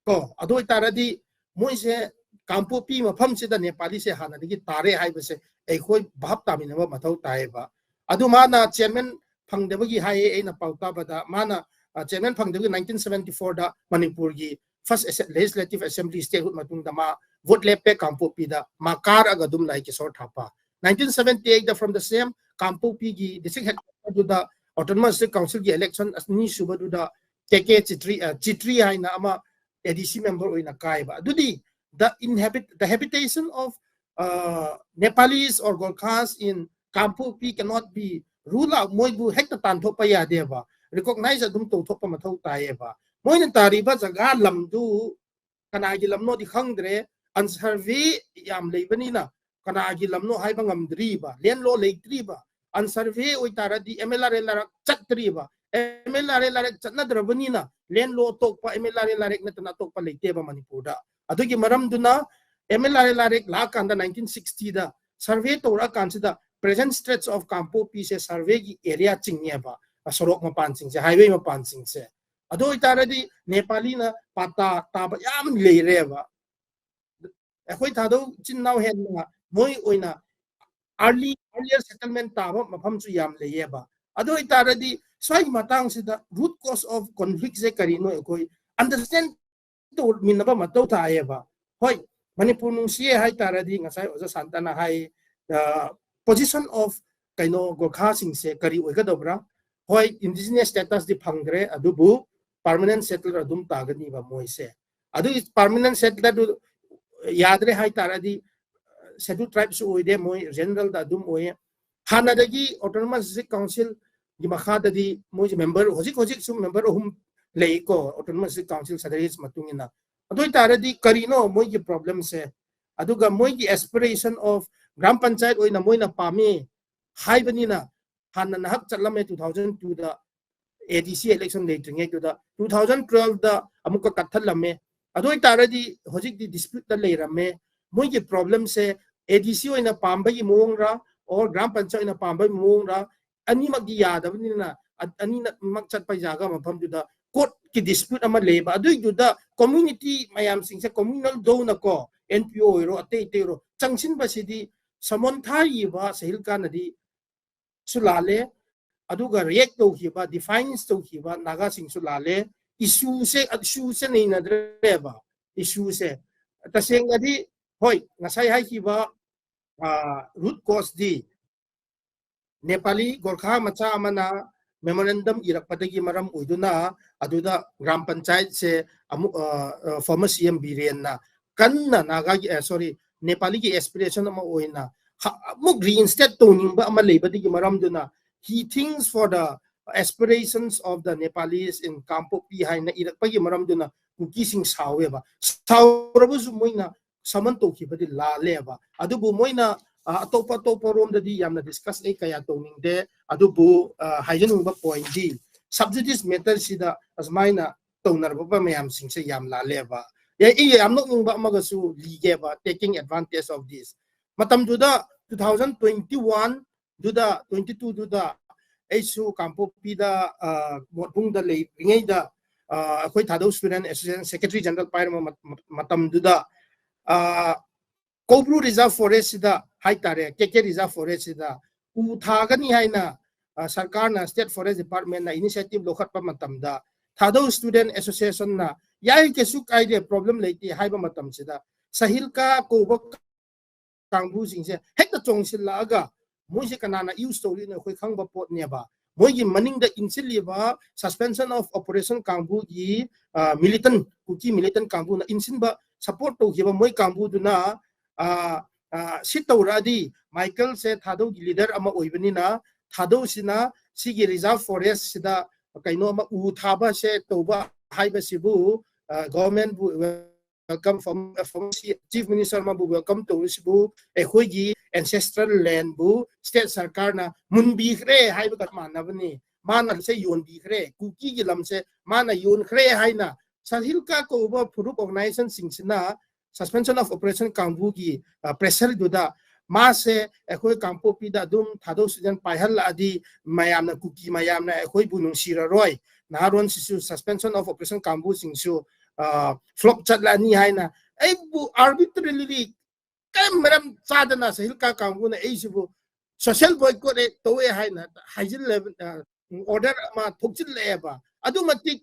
ꯀꯣ, ꯑꯗꯨ ꯑꯣꯏꯇꯥꯔꯗꯤ ꯃꯣꯏꯁꯦ ꯀꯥꯡꯄꯣꯛꯄꯤ ꯃꯐꯝꯁꯤꯗ ꯅꯦꯄꯥꯂꯤꯁꯦ ꯍꯥꯟꯅꯗꯒꯤ ꯇꯥꯔꯦ ꯍꯥꯏꯕꯁꯦ ꯑꯩꯈꯣꯏ ꯚꯥꯞ ꯇꯥꯃꯤꯟꯅꯕ ꯃꯊꯧ ꯇꯥꯏꯌꯦꯕ꯫ ꯑꯗꯨ ꯃꯥꯅ chairman ꯐꯪꯗꯕꯒꯤ ꯍꯥꯏꯌꯦ, ꯑꯩꯅ ꯄꯥꯎ ꯇꯥꯕꯗ꯫ ꯃꯥꯅ, ꯑ, chairman ꯐꯪꯗꯕꯒꯤ nineteen seventy-fourꯗ ꯃꯅꯤꯄꯨꯔꯒꯤ first ꯑꯦꯁꯦ-, legislative assembly statehood ꯃꯇꯨꯡꯗ ꯃꯥ vote ꯂꯦꯞꯄꯦ ꯀꯥꯡꯄꯣꯛꯄꯤꯗ, ꯃꯥ ꯀꯥꯔꯛꯑꯒ ꯑꯗꯨꯝ ꯂꯥꯛꯑꯦ Kishore ꯊꯥꯄꯥ꯫ Nineteen seventy-eightꯇ from the same ꯀꯥꯡꯄꯣꯛꯄꯤꯒꯤ district headquarterꯗꯨꯗ autonomous district councilꯒꯤ election ꯑꯅꯤꯁꯨꯕꯗꯨꯗ ꯀꯦ ꯀꯦ ꯆꯤꯇ꯭ꯔꯤ, ꯑ, ꯆꯤꯇ꯭ꯔꯤ ꯍꯥꯏꯅ ꯑꯃ ADC member ꯑꯣꯏꯅ ꯀꯥꯏꯕ꯫ ꯑꯗꯨꯗꯤ the inhabit-, the habitation of, uh, Nepalis or Gorkhas in Kangpokpi cannot be rule out, ꯃꯣꯏꯕꯨ ꯍꯦꯛꯇ ꯇꯥꯟꯊꯣꯛꯄ ꯌꯥꯗꯦꯕ, recognize ꯑꯗꯨꯝ ꯇꯧꯊꯣꯛꯄ ꯃꯊꯧ ꯇꯥꯏꯌꯦꯕ꯫ ꯃꯣꯏꯅ ꯇꯥꯔꯤꯕ ꯖꯒꯥ ꯂꯝꯗꯨ ꯀꯅꯥꯒꯤ ꯂꯝꯅꯣꯗꯤ ꯈꯪꯗ꯭ꯔꯦ, unsurvey ꯌꯥꯝ ꯂꯩꯕꯅꯤꯅ ꯀꯅꯥꯒꯤ ꯂꯝꯅꯣ ꯍꯥꯏꯕ ꯉꯝꯗ꯭ꯔꯤꯕ, land law ꯂꯩꯇ꯭ꯔꯤꯕ, unsurvey ꯑꯣꯏꯇꯥꯔꯗꯤ MLRA ꯂꯥꯏꯔꯛ ꯆꯠꯇ꯭ꯔꯤꯕ, MLRA ꯂꯥꯏꯔꯛ ꯆꯠꯅꯗ꯭ꯔꯕꯅꯤꯅ land law ꯑꯇꯣꯞꯄ MLRA ꯂꯥꯏꯔꯛ ꯅꯠꯇꯅ ꯑꯇꯣꯞꯄ ꯂꯩꯇꯦꯕ ꯃꯅꯤꯄꯨꯔꯗ꯫ ꯑꯗꯨꯒꯤ ꯃꯔꯝꯗꯨꯅ MLRA ꯂꯥꯏꯔꯛ ꯂꯥꯛꯑꯀꯥꯟꯗ nineteen sixtyꯗ survey ꯇꯧꯔꯛꯑꯀꯥꯟꯁꯤꯗ present stretch of ꯀꯥꯡꯄꯣꯛꯄꯤꯁꯦ surveyꯒꯤ area ꯆꯤꯡꯉꯦꯕ, ꯁꯣꯔꯣꯛ ꯃꯄꯥꯟꯁꯤꯡꯁꯦ, highway ꯃꯄꯥꯟꯁꯤꯡꯁꯦ꯫ ꯑꯗꯨ ꯑꯣꯏꯇꯥꯔꯗꯤ ꯅꯦꯄꯥꯂꯤꯅ ꯄꯥꯇꯥ ꯇꯥꯕ ꯌꯥꯝ ꯂꯩꯔꯦꯕ꯫ ꯑꯩꯈꯣꯏ ꯊꯥꯗꯧ ꯏꯆꯤꯟ ꯏꯅꯥꯎ ꯍꯦꯟꯅ ꯃꯣꯏ ꯑꯣꯏꯅ early, earlier settlement ꯇꯥꯕ ꯃꯐꯝꯁꯨ ꯌꯥꯝ ꯂꯩꯌꯦꯕ꯫ ꯑꯗꯨ ꯑꯣꯏꯇꯥꯔꯗꯤ ꯁ꯭ꯋꯥꯏꯒꯤ ꯃꯇꯥꯡꯁꯤꯗ root cause of conflictꯁꯦ ꯀꯔꯤꯅꯣ ꯑꯩꯈꯣꯏ understand ꯇꯧꯃꯤꯟꯅꯕ ꯃꯊꯧ ꯇꯥꯏꯌꯦꯕ꯫ ꯍꯣꯏ, ꯃꯅꯤꯄꯨꯔ ꯅꯨꯡꯁꯤꯌꯦ ꯍꯥꯏꯇꯥꯔꯗꯤ ꯉꯁꯥꯏ ꯑꯣꯖꯥ ꯁꯥꯟꯇꯅ ꯍꯥꯏ, position of ꯀꯩꯅꯣ ꯒꯣꯔꯈꯥꯁꯤꯡꯁꯦ ꯀꯔꯤ ꯑꯣꯏꯒꯗꯧꯕ꯭ꯔꯥ? ꯍꯣꯏ, indigenous status ꯇꯤ ꯐꯪꯗ꯭ꯔꯦ, ꯑꯗꯨꯕꯨ permanent settler ꯑꯗꯨꯝ ꯇꯥꯒꯅꯤꯕ ꯃꯣꯏꯁꯦ꯫ ꯑꯗꯨꯒꯤ permanent settler ꯗꯨ ꯌꯥꯗ꯭ꯔꯦ ꯍꯥꯏꯇꯥꯔꯗꯤ, schedule tribe ꯁꯨ ꯑꯣꯏꯗꯦ, ꯃꯣꯏ general ꯗ ꯑꯗꯨꯝ ꯑꯣꯏꯌꯦ꯫ ꯍꯥꯟꯅꯗꯒꯤ autonomous district council ꯒꯤ ꯃꯈꯥꯗꯗꯤ ꯃꯣꯏꯁꯦ member, ꯍꯧꯖꯤꯛ ꯍꯧꯖꯤꯛꯁꯨ member ꯑꯍꯨꯝ ꯂꯩꯀꯣ, autonomous district council strategy ꯃꯇꯨꯡ ꯏꯟꯅ꯫ ꯑꯗꯨ ꯑꯣꯏꯇꯥꯔꯗꯤ ꯀꯔꯤꯅꯣ ꯃꯣꯏꯒꯤ problem ꯁꯦ? ꯑꯗꯨꯒ ꯃꯣꯏꯒꯤ aspiration of ꯒ꯭ꯔꯥꯝ ꯄꯟꯆꯥꯌꯠ ꯑꯣꯏꯅ ꯃꯣꯏꯅ ꯄꯥꯝꯃꯤ ꯍꯥꯏꯕꯅꯤꯅ, ꯍꯥꯟꯅ ꯅꯍꯥꯛ ꯆꯠꯂꯝꯃꯦ two thousand two the, A D C election ꯂꯩꯇ꯭ꯔꯤꯉꯩꯗꯨꯗ, two thousand twelve ꯗ ꯑꯃꯨꯛꯀ ꯀꯛꯊꯠꯂꯝꯃꯦ꯫ ꯑꯗꯨ ꯑꯣꯏꯇꯥꯔꯗꯤ ꯍꯧꯖꯤꯛꯇꯤ dispute ꯇ ꯂꯩꯔꯝꯃꯦ꯫ ꯃꯣꯏꯒꯤ problem say A D C ꯑꯣꯏꯅ ꯄꯥꯝꯕꯒꯤ ꯃꯑꯣꯡꯔ, or ꯒ꯭ꯔꯥꯝ ꯄꯟꯆꯥꯌꯠ ꯑꯣꯏꯅ ꯄꯥꯝꯕꯒꯤ ꯃꯑꯣꯡꯔ, ꯑꯅꯤꯃꯛꯇꯤ ꯌꯥꯗꯕꯅꯤꯅ, ꯑ-, ꯑꯅꯤꯃꯛ ꯆꯠꯄ ꯖꯒꯥ ꯃꯐꯝꯗꯨꯗ court ꯀꯤ dispute ꯑꯃ ꯂꯩꯌꯦꯕ꯫ ꯑꯗꯨꯏꯗꯨꯗ community ꯃꯌꯥꯝꯁꯤꯡꯁꯦ communal ꯗꯧꯅꯀꯣ, N P O ꯑꯣꯏꯔꯣ, ꯑꯇꯩ ꯑꯇꯩ ꯑꯣꯏꯔꯣ, ꯆꯪꯁꯤꯟꯕꯁꯤꯗꯤ summon ꯊꯥꯔꯤꯕ ꯁꯍꯤꯜ ꯈꯥꯟꯅꯗꯤ ꯁꯨ ꯂꯥꯜꯂꯦ, ꯑꯗꯨꯒ react ꯇꯧꯈꯤꯕ, defiance ꯇꯧꯈꯤꯕ ꯅꯥꯒꯥꯁꯤꯡꯁꯨ ꯂꯥꯜꯂꯦ꯫ Issue ꯁꯦ, issue ꯁꯦ ꯅꯩꯅꯗ꯭ꯔꯦꯕ, issue ꯁꯦ꯫ ꯇꯁꯦꯡꯅꯗꯤ, ꯍꯣꯏ, ꯉꯁꯥꯏ ꯍꯥꯏꯈꯤꯕ, ꯑ, root cause ꯗꯤ ꯅꯦꯄꯥꯂꯤ ꯒꯣꯔꯈꯥ ꯃꯆꯥ ꯑꯃꯅ memorandum ꯏꯔꯛꯄꯗꯒꯤ ꯃꯔꯝ ꯑꯣꯏꯗꯨꯅ ꯑꯗꯨꯗ ꯒ꯭ꯔꯥꯝ ꯄꯟꯆꯥꯌꯠꯁꯦ ꯑꯃꯨꯛ, ꯑ, ꯑ, former C M ꯕꯤꯔꯦꯟꯅ ꯀꯟꯅ ꯅꯥꯒꯥꯒꯤ, ꯑ, sorry, ꯅꯦꯄꯥꯂꯤꯒꯤ aspiration ꯑꯃ ꯑꯣꯏꯅ ꯍ-, ꯑꯃꯨꯛ reinstate ꯇꯧꯅꯤꯡꯕ ꯑꯃ ꯂꯩꯕꯗꯒꯤ ꯃꯔꯝꯗꯨꯅ, he thinks for the aspirations of the Nepalis in ꯀꯥꯡꯄꯣꯛꯄꯤ ꯍꯥꯏꯅ ꯏꯔꯛꯄꯒꯤ ꯃꯔꯝꯗꯨꯅ ꯀꯨꯀꯤꯁꯤꯡ ꯁꯥꯎꯋꯦꯕ꯫ ꯁꯥꯎꯔꯕꯁꯨ ꯃꯣꯏꯅ summon ꯇꯧꯈꯤꯕꯗꯤ ꯂꯥꯜꯂꯦꯕ꯫ ꯑꯗꯨꯕꯨ ꯃꯣꯏꯅ, ꯑ, ꯑꯇꯣꯞꯄ ꯑꯇꯣꯞꯄ ꯔꯣꯝꯗꯗꯤ ꯌꯥꯝꯅ discuss ꯑꯩ ꯀꯌꯥ ꯇꯧꯅꯤꯡꯗꯦ꯫ ꯑꯗꯨꯕꯨ, ꯑ, ꯍꯥꯏꯖꯅꯤꯡꯕ point ꯗꯤ sub judice matter ꯁꯤꯗ ꯑꯁꯨꯃꯥꯏꯅ ꯇꯧꯅꯔꯕ ꯃꯌꯥꯝꯁꯤꯡꯁꯦ ꯌꯥꯝ ꯂꯥꯜꯂꯦꯕ꯫ ꯑꯦ, ꯑꯩ ꯌꯥꯝ ꯅꯣꯛꯅꯤꯡꯕ ꯑꯃꯒꯁꯨ ꯂꯤꯒꯦꯕ, taking advantage of this꯫ ꯃꯇꯝꯗꯨꯗ two thousand twenty one ꯗꯨꯗ, twenty two ꯗꯨꯗ ꯑꯩꯁꯨ ꯀꯥꯡꯄꯣꯛꯄꯤꯗ, ꯑ, ꯃꯣꯠꯕꯨꯡꯗ ꯂꯩꯔꯤꯉꯩꯗ, ꯑ, ꯑꯩꯈꯣꯏ ꯊꯥꯗꯧ Student Association Secretary General ꯄꯥꯏꯔꯝꯕ ꯃꯠ-, ꯃꯠ-, ꯃꯇꯝꯗꯨꯗ, ꯑ, ꯀꯧꯕ꯭ꯔꯨ Reserve Forest ꯁꯤꯗ ꯍꯥꯏꯇꯥꯔꯦ, K K Reserve Forest ꯁꯤꯗ ꯎ ꯊꯥꯒꯅꯤ ꯍꯥꯏꯅ, ꯑ, ꯁꯔꯀꯥꯔꯅ, State Forest Department ꯅ initiative ꯂꯧꯈꯠꯄ ꯃꯇꯝꯗ ꯊꯥꯗꯧ ꯁ꯭ꯇꯨꯗꯦꯟ ꯑꯦꯁꯣꯁꯤꯌꯦꯁꯟꯅ ꯌꯥꯏ, ꯀꯩꯁꯨ ꯀꯥꯏꯗꯦ, ꯄ꯭ꯔꯣꯕ꯭ꯂꯦꯝ ꯂꯩꯇꯦ ꯍꯥꯏꯕ ꯃꯇꯝꯁꯤꯗ, ꯁꯍꯤꯜꯀꯥ ꯀꯧꯕ ꯀꯥꯡꯕꯨꯁꯤꯡꯁꯦ ꯍꯦꯛꯇ ꯆꯣꯡꯁꯤꯜꯂꯛꯑꯒ, ꯃꯣꯏꯁꯦ ꯀꯅꯥꯅ ꯌꯨꯁ ꯇꯧꯔꯤꯅꯣ ꯑꯩꯈꯣꯏ ꯈꯪꯕ ꯄꯣꯠꯅꯦꯕ꯫ ꯃꯣꯏꯒꯤ ꯃꯅꯤꯡꯗ ꯏꯟꯁꯤꯜꯂꯤꯕ suspension of operation ꯀꯥꯡꯕꯨꯒꯤ, ꯑ, ꯃꯤꯂꯤꯇꯟ, ꯀꯨꯀꯤ ꯃꯤꯂꯤꯇꯟ ꯀꯥꯡꯕꯨꯅ ꯏꯟꯁꯤꯟꯕ, ꯁꯄꯣꯔꯠ ꯇꯧꯈꯤꯕ ꯃꯣꯏ ꯀꯥꯡꯕꯨꯗꯨꯅ, ꯑ, ꯑ, ꯁꯤ ꯇꯧꯔꯛꯑꯗꯤ, ꯃꯥꯏꯀꯦꯜꯁꯦ ꯊꯥꯗꯧꯒꯤ ꯂꯤꯗꯔ ꯑꯃ ꯑꯣꯏꯕꯅꯤꯅ, ꯊꯥꯗꯧꯁꯤꯅ ꯁꯤꯒꯤ ꯔꯤꯖꯥꯔꯚ ꯐꯣꯔꯦꯁꯁꯤꯗ ꯀꯩꯅꯣ ꯑꯃ, ꯎ ꯊꯥꯕꯁꯦ ꯇꯧꯕ ꯍꯥꯏꯕꯁꯤꯕꯨ, ꯑ, ꯒꯣꯚꯔꯟꯃꯦꯟꯕꯨ welcome, former Chief Minister ꯑꯃꯕꯨ welcome ꯇꯧꯔꯤꯁꯤꯕꯨ, ꯑꯩꯈꯣꯏꯒꯤ ancestral land ꯕꯨ state ꯁꯔꯀꯥꯔꯅ ꯃꯨꯟꯕꯤꯈ꯭ꯔꯦ ꯍꯥꯏꯕꯒ ꯃꯥꯟꯅꯕꯅꯤ꯫ ꯃꯥꯅ ꯁꯦ ꯌꯣꯟꯕꯤꯈ꯭ꯔꯦ, ꯀꯨꯀꯤꯒꯤ ꯂꯝꯁꯦ ꯃꯥꯅ ꯌꯣꯟꯈ꯭ꯔꯦ ꯍꯥꯏꯅ ꯁꯍꯤꯜꯀꯥ ꯀꯧꯕ ꯐꯨꯔꯨꯞ organization ꯁꯤꯡꯁꯤꯅ suspension of operation ꯀꯥꯡꯕꯨꯒꯤ, ꯑ, pressure ꯗꯨꯗ ꯃꯥꯁꯦ ꯑꯩꯈꯣꯏ ꯀꯥꯡꯄꯣꯛꯄꯤꯗ ꯑꯗꯨꯝ ꯊꯥꯗꯧ ꯁ꯭ꯇꯨꯗꯦꯟ ꯄꯥꯏꯍꯜꯂꯛꯑꯗꯤ ꯃꯌꯥꯝꯅ, ꯀꯨꯀꯤ ꯃꯌꯥꯝꯅ ꯑꯩꯈꯣꯏꯕꯨ ꯅꯨꯡꯁꯤꯔꯔꯣꯏ, ꯅꯍꯥꯔꯣꯟꯁꯤꯁꯨ suspension of operation ꯀꯥꯡꯕꯨꯁꯤꯡꯁꯨ, ꯑ, flop ꯆꯠꯂꯅꯤ ꯍꯥꯏꯅ ꯑꯩꯕꯨ arbitrarily ꯀꯔꯤꯝ ꯃꯔꯝ ꯆꯥꯗꯅ ꯁꯍꯤꯜꯀꯥ ꯀꯥꯡꯕꯨꯅ ꯑꯩꯁꯤꯕꯨ social boycott ꯇꯧꯋꯦ ꯍꯥꯏꯅ ꯍꯥꯏꯖꯤꯜꯂꯦ, ꯑ, order ꯑꯃ ꯊꯣꯛꯆꯤꯜꯂꯛꯑꯦꯕ꯫ ꯑꯗꯨ ꯃꯇꯤꯛ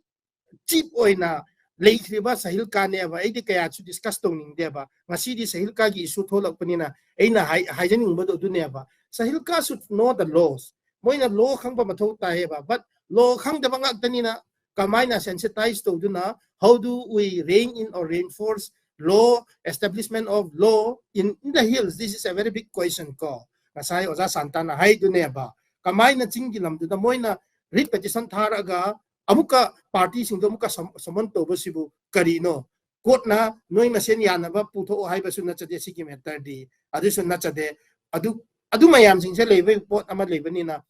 cheap ꯑꯣꯏꯅ ꯂꯩꯈ꯭ꯔꯤꯕ ꯁꯍꯤꯜꯀꯥꯅꯦꯕ꯫ ꯑꯩꯗꯤ ꯀꯌꯥꯁꯨ discuss ꯇꯧꯅꯤꯡꯗꯦꯕ꯫ ꯉꯁꯤꯗꯤ ꯁꯍꯤꯜꯀꯥꯒꯤ issue ꯊꯣꯛꯂꯛꯄꯅꯤꯅ ꯑꯩꯅ ꯍꯥꯏ-, ꯍꯥꯏꯖꯅꯤꯡꯕꯗꯣ ꯑꯗꯨꯅꯦꯕ꯫ ꯁꯍꯤꯜꯀꯥ should know the laws꯫ ꯃꯣꯏꯅ law ꯈꯪꯕ ꯃꯊꯧ ꯇꯥꯏꯌꯦꯕ꯫ But law ꯈꯪꯗꯕ ꯉꯥꯛꯇꯅꯤꯅ ꯀꯃꯥꯏꯅ sensitize ꯇꯧꯗꯨꯅ, how do we rein in or reinforce law, establishment of law in, in the hills? This is a very big question ꯀꯣ꯫ ꯉꯁꯥꯏ ꯑꯣꯖꯥ ꯁꯥꯟꯇꯥꯅ ꯍꯥꯏꯗꯨꯅꯦꯕ, ꯀꯃꯥꯏꯅ ꯆꯤꯡꯒꯤ ꯂꯝꯗꯨꯗ ꯃꯣꯏꯅ writ petition ꯊꯥꯔꯒ ꯑꯃꯨꯛꯀ party ꯁꯤꯡꯗꯣ ꯑꯃꯨꯛꯀ sum-, summon ꯇꯧꯕꯁꯤꯕꯨ ꯀꯔꯤꯅꯣ? Court ꯅ ꯅꯣꯏ ꯃꯁꯦꯟ ꯌꯥꯅꯕ ꯄꯨꯊꯣꯛꯑꯣ ꯍꯥꯏꯕꯁꯨ ꯅꯠꯆꯗꯦ ꯁꯤꯒꯤ matter ꯗꯤ, ꯑꯗꯨꯁꯨ ꯅꯠꯆꯗꯦ꯫ ꯑꯗꯨ, ꯑꯗꯨ ꯃꯌꯥꯝꯁꯤꯡꯁꯦ ꯂꯩꯕꯒꯤ ꯄꯣꯠ ꯑꯃ ꯂꯩꯕꯅꯤꯅ,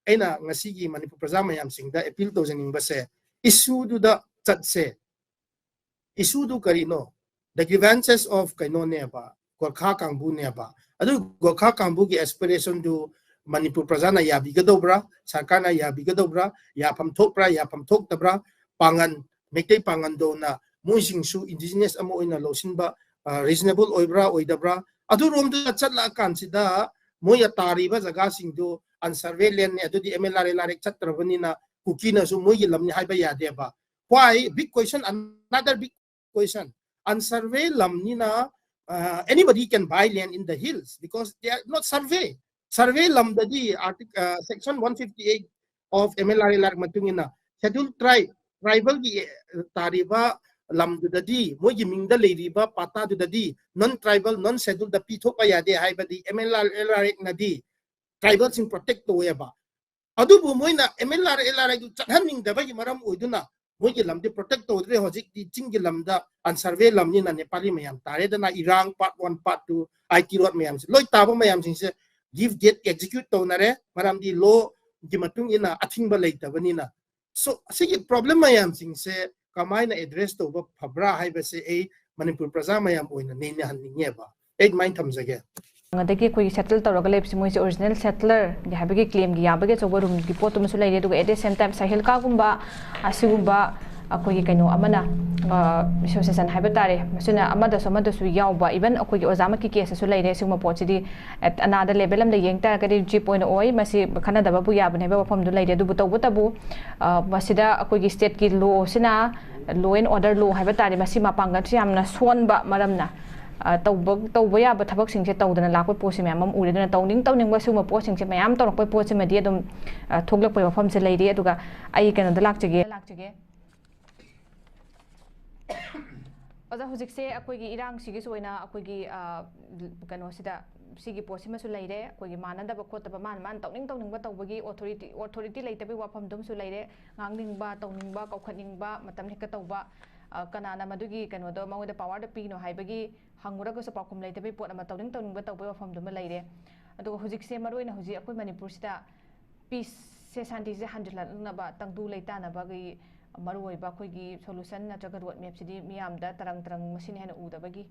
ꯑꯩꯅ ꯉꯁꯤꯒꯤ ꯃꯅꯤꯄꯨꯔ ꯄ꯭ꯔꯖꯥ ꯃꯌꯥꯝꯁꯤꯡꯗ appeal ꯇꯧꯖꯅꯤꯡꯕꯁꯦ, issue ꯗꯨꯗ ꯆꯠꯁꯦ꯫ Issue ꯗꯨ ꯀꯔꯤꯅꯣ? The grievances of ꯀꯩꯅꯣꯅꯦꯕ, ꯒꯣꯔꯈꯥ ꯀꯥꯡꯕꯨꯅꯦꯕ꯫ ꯑꯗꯨ ꯒꯣꯔꯈꯥ ꯀꯥꯡꯕꯨꯒꯤ aspiration ꯗꯨ ꯃꯅꯤꯄꯨꯔ ꯄ꯭ꯔꯖꯥꯅ ꯌꯥꯕꯤꯒꯗꯧꯕ꯭ꯔꯥ? ꯁꯔꯀꯥꯔꯅ ꯌꯥꯕꯤꯒꯗꯧꯕ꯭ꯔꯥ? ꯌꯥꯐꯝ ꯊꯣꯛꯄ꯭ꯔꯥ? ꯌꯥꯐꯝ ꯊꯣꯛꯇꯕ꯭ꯔꯥ? ꯄꯥꯡꯒꯟ, ꯃꯩꯇꯩ ꯄꯥꯡꯒꯟꯗꯧꯅ ꯃꯣꯏꯁꯤꯡꯁꯨ indigenous ꯑꯃ ꯑꯣꯏꯅ ꯂꯧꯁꯤꯟꯕ, ꯑ, reasonable ꯑꯣꯏꯕ꯭ꯔꯥ, ꯑꯣꯏꯗꯕ꯭ꯔꯥ? ꯑꯗꯨꯔꯣꯝꯗ ꯆꯠꯂꯛꯑꯀꯥꯟꯁꯤꯗ ꯃꯣꯏꯅ ꯇꯥꯔꯤꯕ ꯖꯒꯥꯁꯤꯡꯗꯨ unsurvey land ꯅꯦ, ꯑꯗꯨꯗꯤ M L R, L R Act ꯆꯠꯇ꯭ꯔꯕꯅꯤꯅ ꯀꯨꯀꯤꯅꯁꯨ ꯃꯣꯏꯒꯤ ꯂꯝꯅꯤ ꯍꯥꯏꯕ ꯌꯥꯗꯦꯕ꯫ Why? Big question, another big question. Unsurvey ꯂꯝꯅꯤꯅ, uh, anybody can buy land in the hills because they are not survey. Survey ꯂꯝꯗꯗꯤ artic-, uh, section one fifty-eight of M L R L R ꯃꯇꯨꯡ ꯏꯟꯅ schedule tribe, tribalꯒꯤ, uh, ꯇꯥꯔꯤꯕ ꯂꯝꯗꯨꯗꯗꯤ, ꯃꯣꯏꯒꯤ ꯃꯤꯡꯗ ꯂꯩꯔꯤꯕ ꯄꯥꯇꯥꯗꯨꯗꯗꯤ non tribal, non scheduledꯗ ꯄꯤꯊꯣꯛꯄ ꯌꯥꯗꯦ ꯍꯥꯏꯕꯗꯤ M L R L R Actꯅꯗꯤ tribalꯁꯤꯡ protect ꯇꯧꯋꯦꯕ꯫ ꯑꯗꯨꯕꯨ ꯃꯣꯏꯅ M L R L R Actꯗꯨ ꯆꯠꯍꯟꯅꯤꯡꯗꯕꯒꯤ ꯃꯔꯝ ꯑꯣꯏꯗꯨꯅ ꯃꯣꯏꯒꯤ ꯂꯝꯗꯤ protect ꯇꯧꯗ꯭ꯔꯦ꯫ ꯍꯧꯖꯤꯛꯇꯤ ꯆꯤꯡꯒꯤ ꯂꯝꯗ unsurvey ꯂꯝꯅꯤꯅ ꯅꯦꯄꯥꯂꯤ ꯃꯌꯥꯝ ꯇꯥꯔꯦꯗꯅ, ꯏꯔꯥꯡ part one, part two, I T road ꯃꯌꯥꯝꯁꯦ ꯂꯣꯏ ꯇꯥꯕ ꯃꯌꯥꯝꯁꯤꯡꯁꯦ give date execute ꯇꯧꯅꯔꯦ, ꯃꯔꯝꯗꯤ lawꯒꯤ ꯃꯇꯨꯡ ꯏꯟꯅ ꯑꯊꯤꯡꯕ ꯂꯩꯇꯕꯅꯤꯅ꯫ So, ꯑꯁꯤꯒꯤ problem ꯃꯌꯥꯝꯁꯤꯡꯁꯦ ꯀꯃꯥꯏꯅ address ꯇꯧꯕ ꯐꯕ꯭ꯔꯥ ꯍꯥꯏꯕꯁꯦ ꯑꯩ ꯃꯅꯤꯄꯨꯔ ꯄ꯭ꯔꯖꯥ ꯃꯌꯥꯝ ꯑꯣꯏꯅ ꯅꯩꯅꯍꯟꯅꯤꯡꯉꯦꯕ꯫ ꯑꯩ ꯑꯗꯨꯃꯥꯏꯅ ꯊꯝꯖꯒꯦ꯫ ꯑꯗꯒꯤ ꯑꯩꯈꯣꯏꯒꯤ settle ꯇꯧꯔꯒ ꯂꯩꯕꯁꯤ ꯃꯣꯏꯁꯦ original settlerꯒꯤ ꯍꯥꯏꯕꯒꯤ claimꯒꯤ ꯌꯥꯕꯒꯤ ꯑꯆꯧꯕ roomꯒꯤ ꯄꯣꯠꯇꯨꯃꯁꯨ ꯂꯩꯔꯦ꯫ ꯑꯗꯨꯒ at the same time ꯁꯥꯍꯤꯜꯀꯥꯒꯨꯝꯕ ꯑꯁꯤꯒꯨꯝꯕ ꯑꯩꯈꯣꯏꯒꯤ ꯀꯩꯅꯣ ꯑꯃꯅ, ꯑ, association ꯍꯥꯏꯕ ꯇꯥꯔꯦ, ꯃꯁꯤꯅ ꯑꯃꯗꯁꯨ ꯑꯃꯗꯁꯨ ꯌꯥꯎꯕ, even ꯑꯩꯈꯣꯏꯒꯤ ꯑꯣꯖꯥꯃꯛꯀꯤ caseꯇꯁꯨ ꯂꯩꯔꯦ꯫ ꯁꯤꯒꯨꯝꯕ ꯄꯣꯠꯁꯤꯗꯤ at ꯑꯅꯥꯗ level ꯑꯃꯗ ꯌꯦꯡ ꯇꯥꯔꯒꯗꯤ ꯖꯤꯞ ꯑꯣꯏꯅ ꯑꯣꯏ, ꯃꯁꯤ ꯈꯟꯅꯗꯕꯕꯨ ꯌꯥꯕꯅꯦ ꯍꯥꯏꯕ ꯋꯥꯐꯝꯗꯨ ꯂꯩꯔꯦ꯫ ꯑꯗꯨꯕꯨ ꯇꯧꯕꯇꯕꯨ, ꯑ, ꯃꯁꯤꯗ ꯑꯩꯈꯣꯏꯒꯤ stateꯀꯤ lawꯁꯤꯅ, law and order law ꯍꯥꯏꯕ ꯇꯥꯔꯦ, ꯃꯁꯤ ꯃꯄꯥꯡꯒꯜꯁꯨ ꯌꯥꯝꯅ ꯁꯣꯟꯕ ꯃꯔꯝꯅ, ꯑ, ꯇꯧꯕ, ꯇꯧꯕ ꯌꯥꯕ ꯊꯕꯛꯁꯤꯡꯁꯦ ꯇꯧꯗꯅ ꯂꯥꯛꯄ ꯄꯣꯠꯁꯤ ꯃꯌꯥꯝ ꯑꯃ ꯎꯔꯦ꯫ ꯑꯗꯨꯅ ꯇꯧꯅꯤꯡ ꯇꯧꯅꯤꯡꯕ ꯁꯤꯒꯨꯝꯕ ꯄꯣꯠꯁꯤꯡꯁꯦ ꯃꯌꯥꯝ ꯇꯧꯔꯛꯄ ꯄꯣꯠꯁꯤꯃꯗꯤ ꯑꯗꯨꯝ, ꯑ, ꯊꯣꯛꯂꯛꯄꯒꯤ ꯋꯥꯐꯝꯁꯦ ꯂꯩꯔꯤ꯫ ꯑꯗꯨꯒ ꯑꯩ ꯀꯩꯅꯣꯗ ꯂꯥꯛꯆꯒꯦ, ꯂꯥꯛꯆꯒꯦ꯫ ꯑꯣꯖꯥ, ꯍꯧꯖꯤꯛꯁꯦ ꯑꯩꯈꯣꯏꯒꯤ ꯏꯔꯥꯡꯁꯤꯒꯤꯁꯨ ꯑꯣꯏꯅ ꯑꯩꯈꯣꯏꯒꯤ, ꯑ, ꯀꯩꯅꯣꯁꯤꯗ ꯁꯤꯒꯤ ꯄꯣꯠꯁꯤꯃꯁꯨ ꯂꯩꯔꯦ꯫ ꯑꯩꯈꯣꯏꯒꯤ ꯃꯥꯟꯅꯗꯕ ꯈꯣꯠꯇꯕ, ꯃꯥꯅ ꯃꯥꯅ ꯇꯧꯅꯤꯡ ꯇꯧꯅꯤꯡꯕ ꯇꯧꯕꯒꯤ authority, authority ꯂꯩꯇꯕꯒꯤ ꯋꯥꯐꯝꯗꯨꯃꯁꯨ ꯂꯩꯔꯦ꯫ ꯉꯥꯡꯅꯤꯡꯕ, ꯇꯧꯅꯤꯡꯕ, ꯀꯧꯈꯠꯅꯤꯡꯕ, ꯃꯇꯝ ꯍꯦꯛꯇ ꯇꯧꯕ, ꯑ, ꯀꯅꯥꯅ ꯃꯗꯨꯒꯤ ꯀꯩꯅꯣꯗꯣ ꯃꯉꯣꯟꯗ powerꯗꯣ ꯄꯤꯅꯣ ꯍꯥꯏꯕꯒꯤ ꯍꯪꯉꯨꯔꯒꯁꯨ ꯄꯥꯎꯈꯨꯝ ꯂꯩꯇꯕꯒꯤ ꯄꯣꯠ ꯑꯃ, ꯇꯧꯅꯤꯡ ꯇꯧꯅꯤꯡꯕ ꯇꯧꯕꯒꯤ ꯋꯥꯐꯝꯗꯨꯃ ꯂꯩꯔꯦ꯫ ꯑꯗꯨꯒ ꯍꯧꯖꯤꯛꯁꯦ ꯃꯔꯨꯑꯣꯏꯅ ꯍꯧꯖꯤꯛ ꯑꯩꯈꯣꯏ ꯃꯅꯤꯄꯨꯔꯁꯤꯗ peaceꯁꯦ, ꯁꯥꯟꯇꯤꯁꯦ ꯍꯟꯖꯤꯜꯂꯛꯅꯕ ꯇꯪꯗꯨ ꯂꯩꯇꯥꯅꯕꯒꯤ ꯃꯔꯨꯑꯣꯏꯕ ꯑꯩꯈꯣꯏꯒꯤ solution ꯅꯠꯇ꯭ꯔꯒ road mapꯁꯤꯗꯤ ꯃꯤꯌꯥꯝꯗ ꯇꯔꯪ ꯇꯔꯪ ꯃꯁꯤꯅ ꯍꯦꯟꯅ ꯎꯗꯕꯒꯤ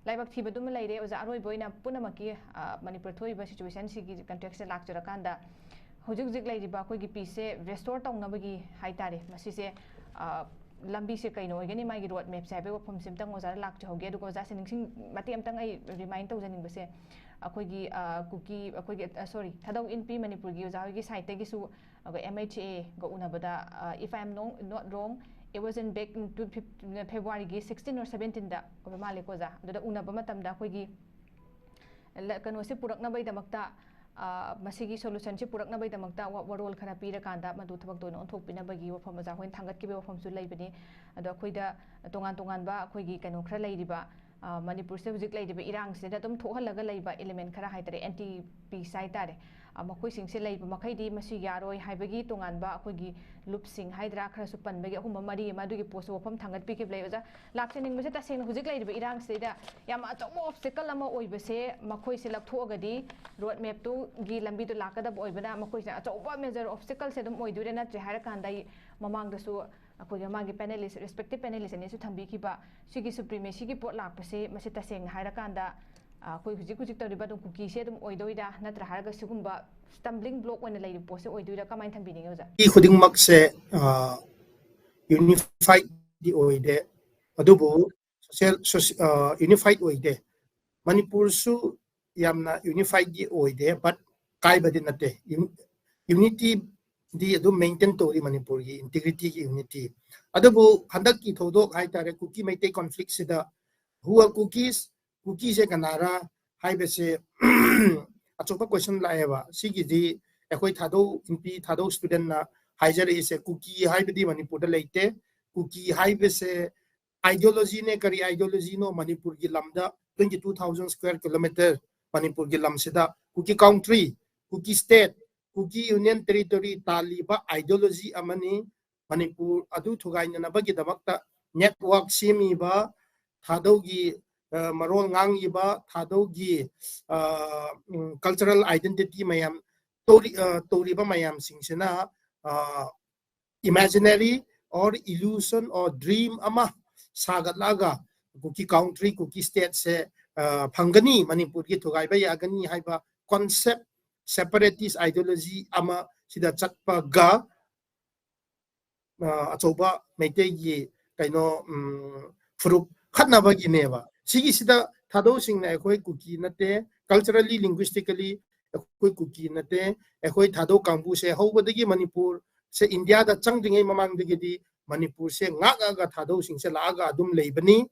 ꯂꯥꯏꯕꯛ ꯊꯤꯕꯗꯨꯃ ꯂꯩꯔꯦ꯫ ꯑꯣꯖꯥ, ꯑꯔꯣꯏꯕ ꯑꯣꯏꯅ ꯄꯨꯝꯅꯃꯛꯀꯤ, ꯑ, ꯃꯅꯤꯄꯨꯔ ꯊꯣꯛꯏꯕ situationꯁꯤꯒꯤ contextꯇ ꯂꯥꯛꯆꯔꯀꯥꯟꯗ ꯍꯧꯖꯤꯛ ꯍꯧꯖꯤꯛ ꯂꯩꯔꯤꯕ ꯑꯩꯈꯣꯏꯒꯤ peaceꯁꯦ restore ꯇꯧꯅꯕꯒꯤ ꯍꯥꯏ ꯇꯥꯔꯦ, ꯃꯁꯤꯁꯦ, ꯑ, ꯂꯝꯕꯤꯁꯦ ꯀꯩꯅꯣ ꯑꯣꯏꯒꯅꯤ, ꯃꯥꯒꯤ ꯔꯣꯗ ꯃꯦꯞꯁꯦ ꯍꯥꯏꯕꯒꯤ ꯋꯥꯐꯝꯁꯤꯃꯇꯪ ꯑꯣꯖꯥꯗ ꯂꯥꯛꯆꯍꯧꯒꯦ꯫ ꯑꯗꯨꯒ ꯑꯣꯖꯥꯁꯦ ꯅꯤꯡꯁꯤꯡ, ꯃꯇꯦꯛ ꯑꯃꯇꯪ ꯑꯩ ꯔꯤꯃꯥꯏꯟ ꯇꯧꯖꯅꯤꯡꯕꯁꯦ, ꯑꯩꯈꯣꯏꯒꯤ, ꯑ, ꯀꯨꯀꯤ, ꯑꯩꯈꯣꯏꯒꯤ, ꯑ, ꯁꯣꯔꯤ, ꯊꯥꯗꯧ ꯏꯟꯄꯤ ꯃꯅꯤꯄꯨꯔꯒꯤ ꯑꯣꯖꯥ ꯍꯣꯏꯒꯤ ꯁꯥꯏꯠꯇꯒꯤꯁꯨ, ꯑꯩꯈꯣꯏ M H A ꯒ ꯎꯅꯕꯗ, ꯑ, if I am no-, not wrong, it was in back to Feb-, February ꯒꯤ sixteen or seventeen ꯗ ꯑꯣꯏꯕ ꯃꯥꯜꯂꯦꯀꯣ ꯑꯣꯖꯥ꯫ ꯑꯗꯨꯗ ꯎꯅꯕ ꯃꯇꯝꯗ ꯑꯩꯈꯣꯏꯒꯤ ꯂ-, ꯀꯩꯅꯣꯁꯦ ꯄꯨꯔꯛꯅꯕꯒꯤꯗꯃꯛꯇ, ꯑ, ꯃꯁꯤꯒꯤ solution ꯁꯤ ꯄꯨꯔꯛꯅꯕꯒꯤꯗꯃꯛꯇ ꯋꯥ-, ꯋꯥꯔꯣꯜ ꯈꯔ ꯄꯤꯔꯀꯥꯟꯗ ꯃꯗꯨ ꯊꯕꯛꯇ ꯑꯣꯏꯅ ꯑꯣꯟꯊꯣꯛꯄꯤꯅꯕꯒꯤ ꯋꯥꯐꯝ ꯑꯣꯖꯥ ꯍꯣꯏꯅ ꯊꯥꯡꯒꯠꯈꯤꯕꯒꯤ ꯋꯥꯐꯝꯁꯨ ꯂꯩꯕꯅꯤ꯫ ꯑꯗꯣ ꯑꯩꯈꯣꯏꯗ ꯇꯣꯉꯥꯟ ꯇꯣꯉꯥꯟꯕ ꯑꯩꯈꯣꯏꯒꯤ ꯀꯩꯅꯣ ꯈꯔ ꯂꯩꯔꯤꯕ, ꯑ, ꯃꯅꯤꯄꯨꯔꯁꯤꯗ ꯍꯧꯖꯤꯛ ꯂꯩꯔꯤꯕ ꯏꯔꯥꯡꯁꯤꯗ ꯑꯗꯨꯝ ꯊꯣꯛꯍꯜꯂꯒ ꯂꯩꯕ element ꯈꯔ ꯍꯥꯏꯇꯥꯔꯦ, anti peace ꯍꯥꯏꯇꯥꯔꯦ, ꯑ, ꯃꯈꯣꯏꯁꯤꯡꯁꯦ ꯂꯩꯕ ꯃꯈꯩꯗꯤ ꯃꯁꯤ ꯌꯥꯔꯣꯏ ꯍꯥꯏꯕꯒꯤ ꯇꯣꯉꯥꯟꯕ ꯑꯩꯈꯣꯏꯒꯤ ꯂꯨꯞꯁꯤꯡ ꯍꯥꯏꯗ꯭ꯔꯥ, ꯈꯔꯁꯨ ꯄꯟꯕꯒꯤ ꯑꯍꯨꯝ ꯑꯃ ꯃꯔꯤ ꯑꯃ ꯑꯗꯨꯒꯤ ꯄꯣꯠꯁꯨ ꯋꯥꯐꯝ ꯊꯥꯡꯒꯠꯄꯤꯈꯤꯕ ꯂꯩ꯫ ꯑꯣꯖꯥ, ꯂꯥꯛꯆꯅꯤꯡꯕꯁꯦ ꯇꯁꯦꯡꯅ ꯍꯧꯖꯤꯛ ꯂꯩꯔꯤꯕ ꯏꯔꯥꯡꯁꯤꯗꯩꯗ ꯌꯥꯝ ꯑꯆꯧꯕ obstacle ꯑꯃ ꯑꯣꯏꯕꯁꯦ ꯃꯈꯣꯏꯁꯦ ꯂꯧꯊꯣꯛꯑꯒꯗꯤ ꯔꯣꯗ ꯃꯦꯞꯇꯨꯒꯤ ꯂꯝꯕꯤꯗꯣ ꯂꯥꯛꯀꯗꯕ ꯑꯣꯏꯕꯅ ꯃꯈꯣꯏꯁꯦ ꯑꯆꯧꯕ major obstacle ꯁꯦ ꯑꯗꯨꯝ ꯑꯣꯏꯗꯣꯏꯔꯥ, ꯅꯠꯇ꯭ꯔꯦ ꯍꯥꯏꯔꯀꯥꯟꯗ ꯑꯩ ꯃꯃꯥꯡꯗꯁꯨ ꯑꯩꯈꯣꯏꯒꯤ ꯃꯥꯒꯤ panelist, respective panelist ꯑꯅꯤꯁꯨ ꯊꯝꯕꯤꯈꯤꯕ ꯁꯤꯒꯤ supremacy ꯒꯤ ꯄꯣꯠ ꯂꯥꯛꯄꯁꯦ ꯃꯁꯤ ꯇꯁꯦꯡꯅ ꯍꯥꯏꯔꯀꯥꯟꯗ, ꯑ, ꯑꯩꯈꯣꯏ ꯍꯧꯖꯤꯛ ꯍꯧꯖꯤꯛ ꯇꯧꯔꯤꯕ ꯑꯗꯨꯝ ꯀꯨꯀꯤꯁꯦ ꯑꯗꯨꯝ ꯑꯣꯏꯗꯣꯏꯔꯥ, ꯅꯠꯇ꯭ꯔꯥ ꯍꯥꯏꯔꯒ ꯁꯤꯒꯨꯝꯕ stumbling block ꯑꯣꯏꯅ ꯂꯩꯔꯤꯕ ꯄꯣꯠꯁꯦ ꯑꯣꯏꯗꯣꯏꯔꯥ, ꯀꯃꯥꯏꯅ ꯊꯝꯕꯤꯅꯤꯡꯉꯤ ꯑꯣꯖꯥ? ꯃꯤ ꯈꯨꯗꯤꯡꯃꯛꯁꯦ, ꯑ, unified ꯗꯤ ꯑꯣꯏꯗꯦ, ꯑꯗꯨꯕꯨ social, soci-, ꯑ, unified ꯑꯣꯏꯗꯦ꯫ ꯃꯅꯤꯄꯨꯔꯁꯨ ꯌꯥꯝꯅ unified ꯗꯤ ꯑꯣꯏꯗꯦ, but ꯀꯥꯏꯕꯗꯤ ꯅꯠꯇꯦ꯫ ꯌꯨ-, unity ꯗꯤ ꯑꯗꯨꯝ maintain ꯇꯧꯔꯤ, ꯃꯅꯤꯄꯨꯔꯒꯤ integrity ꯒꯤ unity꯫ ꯑꯗꯨꯕꯨ ꯍꯟꯗꯛꯀꯤ ꯊꯧꯗꯣꯛ ꯍꯥꯏꯇꯥꯔꯦ, ꯀꯨꯀꯤ ꯃꯩꯇꯩ conflict ꯁꯤꯗ who are Kukis, ꯀꯨꯀꯤꯁꯦ ꯀꯅꯥꯔꯥ ꯍꯥꯏꯕꯁꯦ ꯑꯆꯧꯕ question ꯂꯥꯛꯑꯦꯕ꯫ ꯁꯤꯒꯤꯗꯤ ꯑꯩꯈꯣꯏ ꯊꯥꯗꯧ ꯏꯟꯄꯤ, ꯊꯥꯗꯧ student ꯅ ꯍꯥꯏꯖꯔꯛꯏꯁꯦ, ꯀꯨꯀꯤ ꯍꯥꯏꯕꯗꯤ ꯃꯅꯤꯄꯨꯔꯗ ꯂꯩꯇꯦ꯫ ꯀꯨꯀꯤ ꯍꯥꯏꯕꯁꯦ ideology ꯅꯦ꯫ ꯀꯔꯤ ideology ꯅꯣ? ꯃꯅꯤꯄꯨꯔꯒꯤ ꯂꯝꯗ twenty two thousand square kilometer ꯃꯅꯤꯄꯨꯔꯒꯤ ꯂꯝꯁꯤꯗ ꯀꯨꯀꯤ country, ꯀꯨꯀꯤ state, ꯀꯨꯀꯤ union territory ꯇꯥꯜꯂꯤꯕ ideology ꯑꯃꯅꯤ꯫ ꯃꯅꯤꯄꯨꯔ ꯑꯗꯨ ꯊꯨꯒꯥꯏꯅꯅꯕꯒꯤꯗꯃꯛꯇ network ꯁꯦꯝꯃꯤꯕ, ꯊꯥꯗꯧꯒꯤ, ꯑ, ꯃꯔꯣꯜ ꯉꯥꯡꯉꯤꯕ, ꯊꯥꯗꯧꯒꯤ, ꯑ, ꯎꯝ, cultural identity ꯃꯌꯥꯝ ꯇꯧꯔꯤ-, ꯑ, ꯇꯧꯔꯤꯕ ꯃꯌꯥꯝꯁꯤꯡꯁꯤꯅ, ꯑ, imaginary or illusion or dream ꯑꯃ ꯁꯥꯒꯠꯂꯛꯑꯒ ꯀꯨꯀꯤ country, ꯀꯨꯀꯤ state ꯁꯦ, ꯑ, ꯐꯪꯒꯅꯤ, ꯃꯅꯤꯄꯨꯔꯒꯤ ꯊꯨꯒꯥꯏꯕ ꯌꯥꯒꯅꯤ ꯍꯥꯏꯕ concept, separatist ideology ꯑꯃ ꯁꯤꯗ ꯆꯠꯄꯒ ꯑ, ꯑꯆꯧꯕ ꯃꯩꯇꯩꯒꯤ ꯀꯩꯅꯣ, ꯎꯝ, ꯐꯨꯔꯨꯞ ꯈꯠꯅꯕꯒꯤꯅꯦꯕ꯫ ꯁꯤꯒꯤꯁꯤꯗ ꯊꯥꯗꯧꯁꯤꯡꯅ ꯑꯩꯈꯣꯏ ꯀꯨꯀꯤ ꯅꯠꯇꯦ, culturally, linguistically ꯑꯩꯈꯣꯏ ꯀꯨꯀꯤ ꯅꯠꯇꯦ꯫ ꯑꯩꯈꯣꯏ ꯊꯥꯗꯧ ꯀꯥꯡꯕꯨꯁꯦ ꯍꯧꯕꯗꯒꯤ ꯃꯅꯤꯄꯨꯔꯁꯦ ꯏꯟꯗꯤꯌꯥꯗ ꯆꯪꯗ꯭ꯔꯤꯉꯩ ꯃꯃꯥꯡꯗꯒꯤꯗꯤ ꯃꯅꯤꯄꯨꯔꯁꯦ ꯉꯥꯛꯑꯒ ꯊꯥꯗꯧꯁꯤꯡꯁꯦ ꯂꯥꯛꯑꯒ ꯑꯗꯨꯝ ꯂꯩꯕꯅꯤ꯫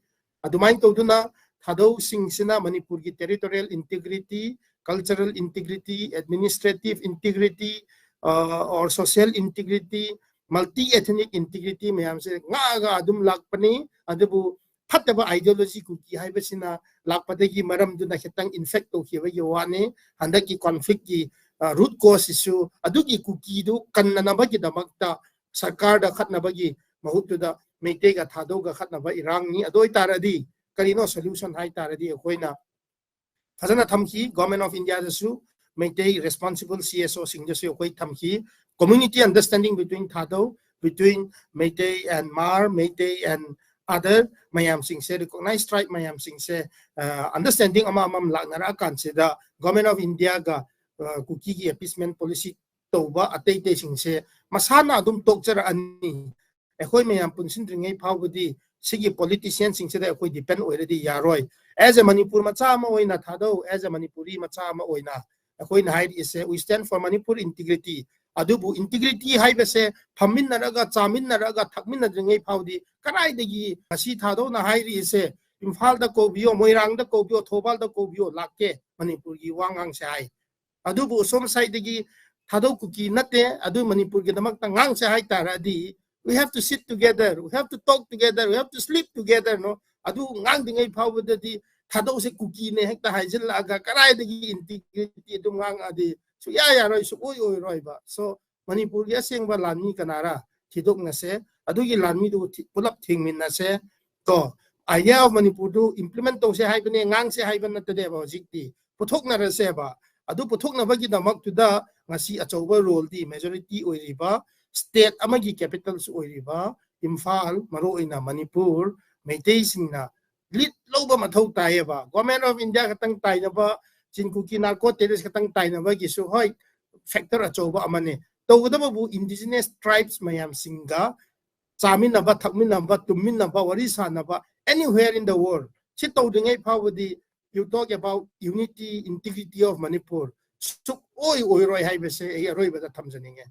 ꯑꯗꯨꯃꯥꯏꯅ ꯇꯧꯗꯨꯅ ꯊꯥꯗꯧꯁꯤꯡꯁꯤꯅ ꯃꯅꯤꯄꯨꯔꯒꯤ territorial integrity, cultural integrity, administrative integrity, ꯑ, or social integrity, multi ethnic integrity ꯃꯌꯥꯝꯁꯦ ꯉꯥꯛꯑꯒ ꯑꯗꯨꯝ ꯂꯥꯛꯄꯅꯤ꯫ ꯑꯗꯨꯕꯨ ꯐꯠꯇꯕ ideology ꯀꯨꯀꯤ ꯍꯥꯏꯕꯁꯤꯅ ꯂꯥꯛꯄꯗꯒꯤ ꯃꯔꯝꯗꯨꯅ ꯈꯤꯇꯪ infect ꯇꯧꯈꯤꯕꯒꯤ ꯋꯥꯅꯤ꯫ ꯍꯟꯗꯛꯀꯤ conflict ꯀꯤ, ꯑ, root cause ꯁꯤꯁꯨ ꯑꯗꯨꯒꯤ ꯀꯨꯀꯤꯗꯨ ꯀꯟꯅꯅꯕꯒꯤꯗꯃꯛꯇ ꯁꯔꯀꯥꯔꯗ ꯈꯠꯅꯕꯒꯤ ꯃꯍꯨꯠꯇꯨꯗ ꯃꯩꯇꯩꯒ ꯊꯥꯗꯧꯒ ꯈꯠꯅꯕ ꯏꯔꯥꯡꯅꯤ꯫ ꯑꯗꯨ ꯑꯣꯏꯇꯥꯔꯗꯤ ꯀꯔꯤꯅꯣ solution ꯍꯥꯏ ꯇꯥꯔꯗꯤ ꯑꯩꯈꯣꯏꯅ ꯐꯖꯅ ꯊꯝꯈꯤ꯫ Government of India ꯗꯁꯨ Meitei responsible C S O ꯁꯤꯡꯗꯁꯨ ꯑꯩꯈꯣꯏ ꯊꯝꯈꯤ꯫ Community understanding between Thadou, between Meitei and R, Meitei and other ꯃꯌꯥꯝꯁꯤꯡꯁꯦ, recognized tribe ꯃꯌꯥꯝꯁꯤꯡꯁꯦ, ꯑ, understanding ꯑꯃ ꯑꯃꯃꯝ ꯂꯥꯛꯅꯔꯛꯑꯀꯥꯟꯁꯤꯗ Government of India ꯒ, ꯑ, ꯀꯨꯀꯤꯒꯤ appeasement policy ꯇꯧꯕ ꯑꯇꯩ ꯑꯇꯩꯁꯤꯡꯁꯦ ꯃꯁꯥꯅ ꯑꯗꯨꯝ ꯇꯣꯛꯆꯔꯛꯑꯅꯤ꯫ ꯑꯩꯈꯣꯏ ꯃꯌꯥꯝ ꯄꯨꯟꯁꯤꯟꯗ꯭ꯔꯤꯉꯩ ꯐꯥꯎꯕꯗꯤ ꯁꯤꯒꯤ politician ꯁꯤꯡꯁꯤꯗ ꯑꯩꯈꯣꯏ depend ꯑꯣꯏꯔꯗꯤ ꯌꯥꯔꯣꯏ꯫ As a ꯃꯅꯤꯄꯨꯔ ꯃꯆꯥ ꯑꯃ ꯑꯣꯏꯅ ꯊꯥꯗꯧ, as a ꯃꯅꯤꯄꯨꯔꯤ ꯃꯆꯥ ꯑꯃ ꯑꯣꯏꯅ ꯑꯩꯈꯣꯏꯅ ꯍꯥꯏꯔꯤꯁꯦ, we stand for Manipur integrity꯫ ꯑꯗꯨꯕꯨ integrity ꯍꯥꯏꯕꯁꯦ ꯐꯝꯃꯤꯟꯅꯔꯒ, ꯆꯥꯃꯤꯟꯅꯔꯒ, ꯊꯛꯃꯤꯟꯅꯗ꯭ꯔꯤꯉꯩ ꯐꯥꯎꯗꯤ ꯀꯗꯥꯏꯗꯒꯤ ꯉꯁꯤ ꯊꯥꯗꯧꯅ ꯍꯥꯏꯔꯤꯁꯦ, ꯏꯝꯐꯥꯜꯗ ꯀꯧꯕꯤꯌꯣ, ꯃꯣꯏꯔꯥꯡꯗ ꯀꯧꯕꯤꯌꯣ, ꯊꯧꯕꯥꯜꯗ ꯀꯧꯕꯤꯌꯣ, ꯂꯥꯛꯀꯦ, ꯃꯅꯤꯄꯨꯔꯒꯤ ꯋꯥ ꯉꯥꯡꯁꯦ ꯍꯥꯏ꯫ ꯑꯗꯨꯕꯨ ꯁꯣꯝ ꯁꯥꯏꯗꯒꯤ ꯊꯥꯗꯧ ꯀꯨꯀꯤ ꯅꯠꯇꯦ, ꯑꯗꯨ ꯃꯅꯤꯄꯨꯔꯒꯤꯗꯃꯛꯇ ꯉꯥꯡꯁꯦ ꯍꯥꯏ ꯇꯥꯔꯗꯤ, we have to sit together, we have to talk together, we have to sleep together, no? ꯑꯗꯨ ꯉꯥꯡꯗ꯭ꯔꯤꯉꯩ ꯐꯥꯎꯕꯗꯗꯤ ꯊꯥꯗꯧꯁꯦ ꯀꯨꯀꯤꯅꯦ ꯍꯦꯛꯇ ꯍꯥꯏꯖꯤꯜꯂꯛꯑꯒ ꯀꯗꯥꯏꯗꯒꯤ integrity ꯑꯗꯨꯝ ꯉꯥꯡꯉꯛꯑꯗꯤ ꯁꯨꯡꯌꯥ ꯌꯥꯔꯣꯏ, ꯁꯨꯡꯑꯣꯏ ꯑꯣꯏꯔꯣꯏꯕ꯫ So, ꯃꯅꯤꯄꯨꯔꯒꯤ ꯑꯁꯦꯡꯕ ꯂꯥꯟꯃꯤ ꯀꯅꯥꯔ ꯊꯤꯗꯣꯛꯅꯁꯦ, ꯑꯗꯨꯒꯤ ꯂꯥꯟꯃꯤꯗꯨ ꯊꯤ-, ꯄꯨꯂꯞ ꯊꯦꯡꯃꯤꯟꯅꯁꯦ꯫ ꯀꯣ, idea of ꯃꯅꯤꯄꯨꯔꯗꯨ implement ꯇꯧꯁꯦ ꯍꯥꯏꯕꯅꯦ, ꯉꯥꯡꯁꯦ ꯍꯥꯏꯕ ꯅꯠꯇꯗꯦꯕ ꯍꯧꯖꯤꯛꯇꯤ꯫ ꯄꯨꯊꯣꯛꯅꯔꯁꯦꯕ꯫ ꯑꯗꯨ ꯄꯨꯊꯣꯛꯅꯕꯒꯤꯗꯃꯛꯇꯨꯗ ꯉꯁꯤ ꯑꯆꯧꯕ role ꯗꯤ majority ꯑꯣꯏꯔꯤꯕ state ꯑꯃꯒꯤ capital ꯁꯨ ꯑꯣꯏꯔꯤꯕ ꯏꯝꯐꯥꯜ, ꯃꯔꯨꯑꯣꯏꯅ ꯃꯅꯤꯄꯨꯔ, ꯃꯩꯇꯩꯁꯤꯡꯅ lead ꯂꯧꯕ ꯃꯊꯧ ꯇꯥꯏꯌꯦꯕ꯫ Government of India ꯈꯛꯇꯪ ꯇꯥꯏꯅꯕ, ꯆꯤꯟ ꯀꯨꯀꯤ narco terrorist ꯈꯛꯇꯪ ꯇꯥꯏꯅꯕꯒꯤꯁꯨ ꯍꯣꯏ factor ꯑꯆꯧꯕ ꯑꯃꯅꯤ꯫ ꯇꯧꯒꯗꯕꯕꯨ indigenous tribes ꯃꯌꯥꯝꯁꯤꯡꯒ ꯆꯥꯃꯤꯟꯅꯕ, ꯊꯛꯃꯤꯟꯅꯕ, ꯇꯨꯝꯃꯤꯟꯅꯕ, ꯋꯥꯔꯤ ꯁꯥꯟꯅꯕ, anywhere in the world꯫ ꯁꯤ ꯇꯧꯗ꯭ꯔꯤꯉꯩ ꯐꯥꯎꯕꯗꯤ you talk about unity, integrity of Manipur, ꯁꯨꯛꯑꯣꯏ ꯑꯣꯏꯔꯣꯏ ꯍꯥꯏꯕꯁꯦ ꯑꯩ ꯑꯔꯣꯏꯕꯗ ꯊꯝꯖꯅꯤꯡꯉꯦ꯫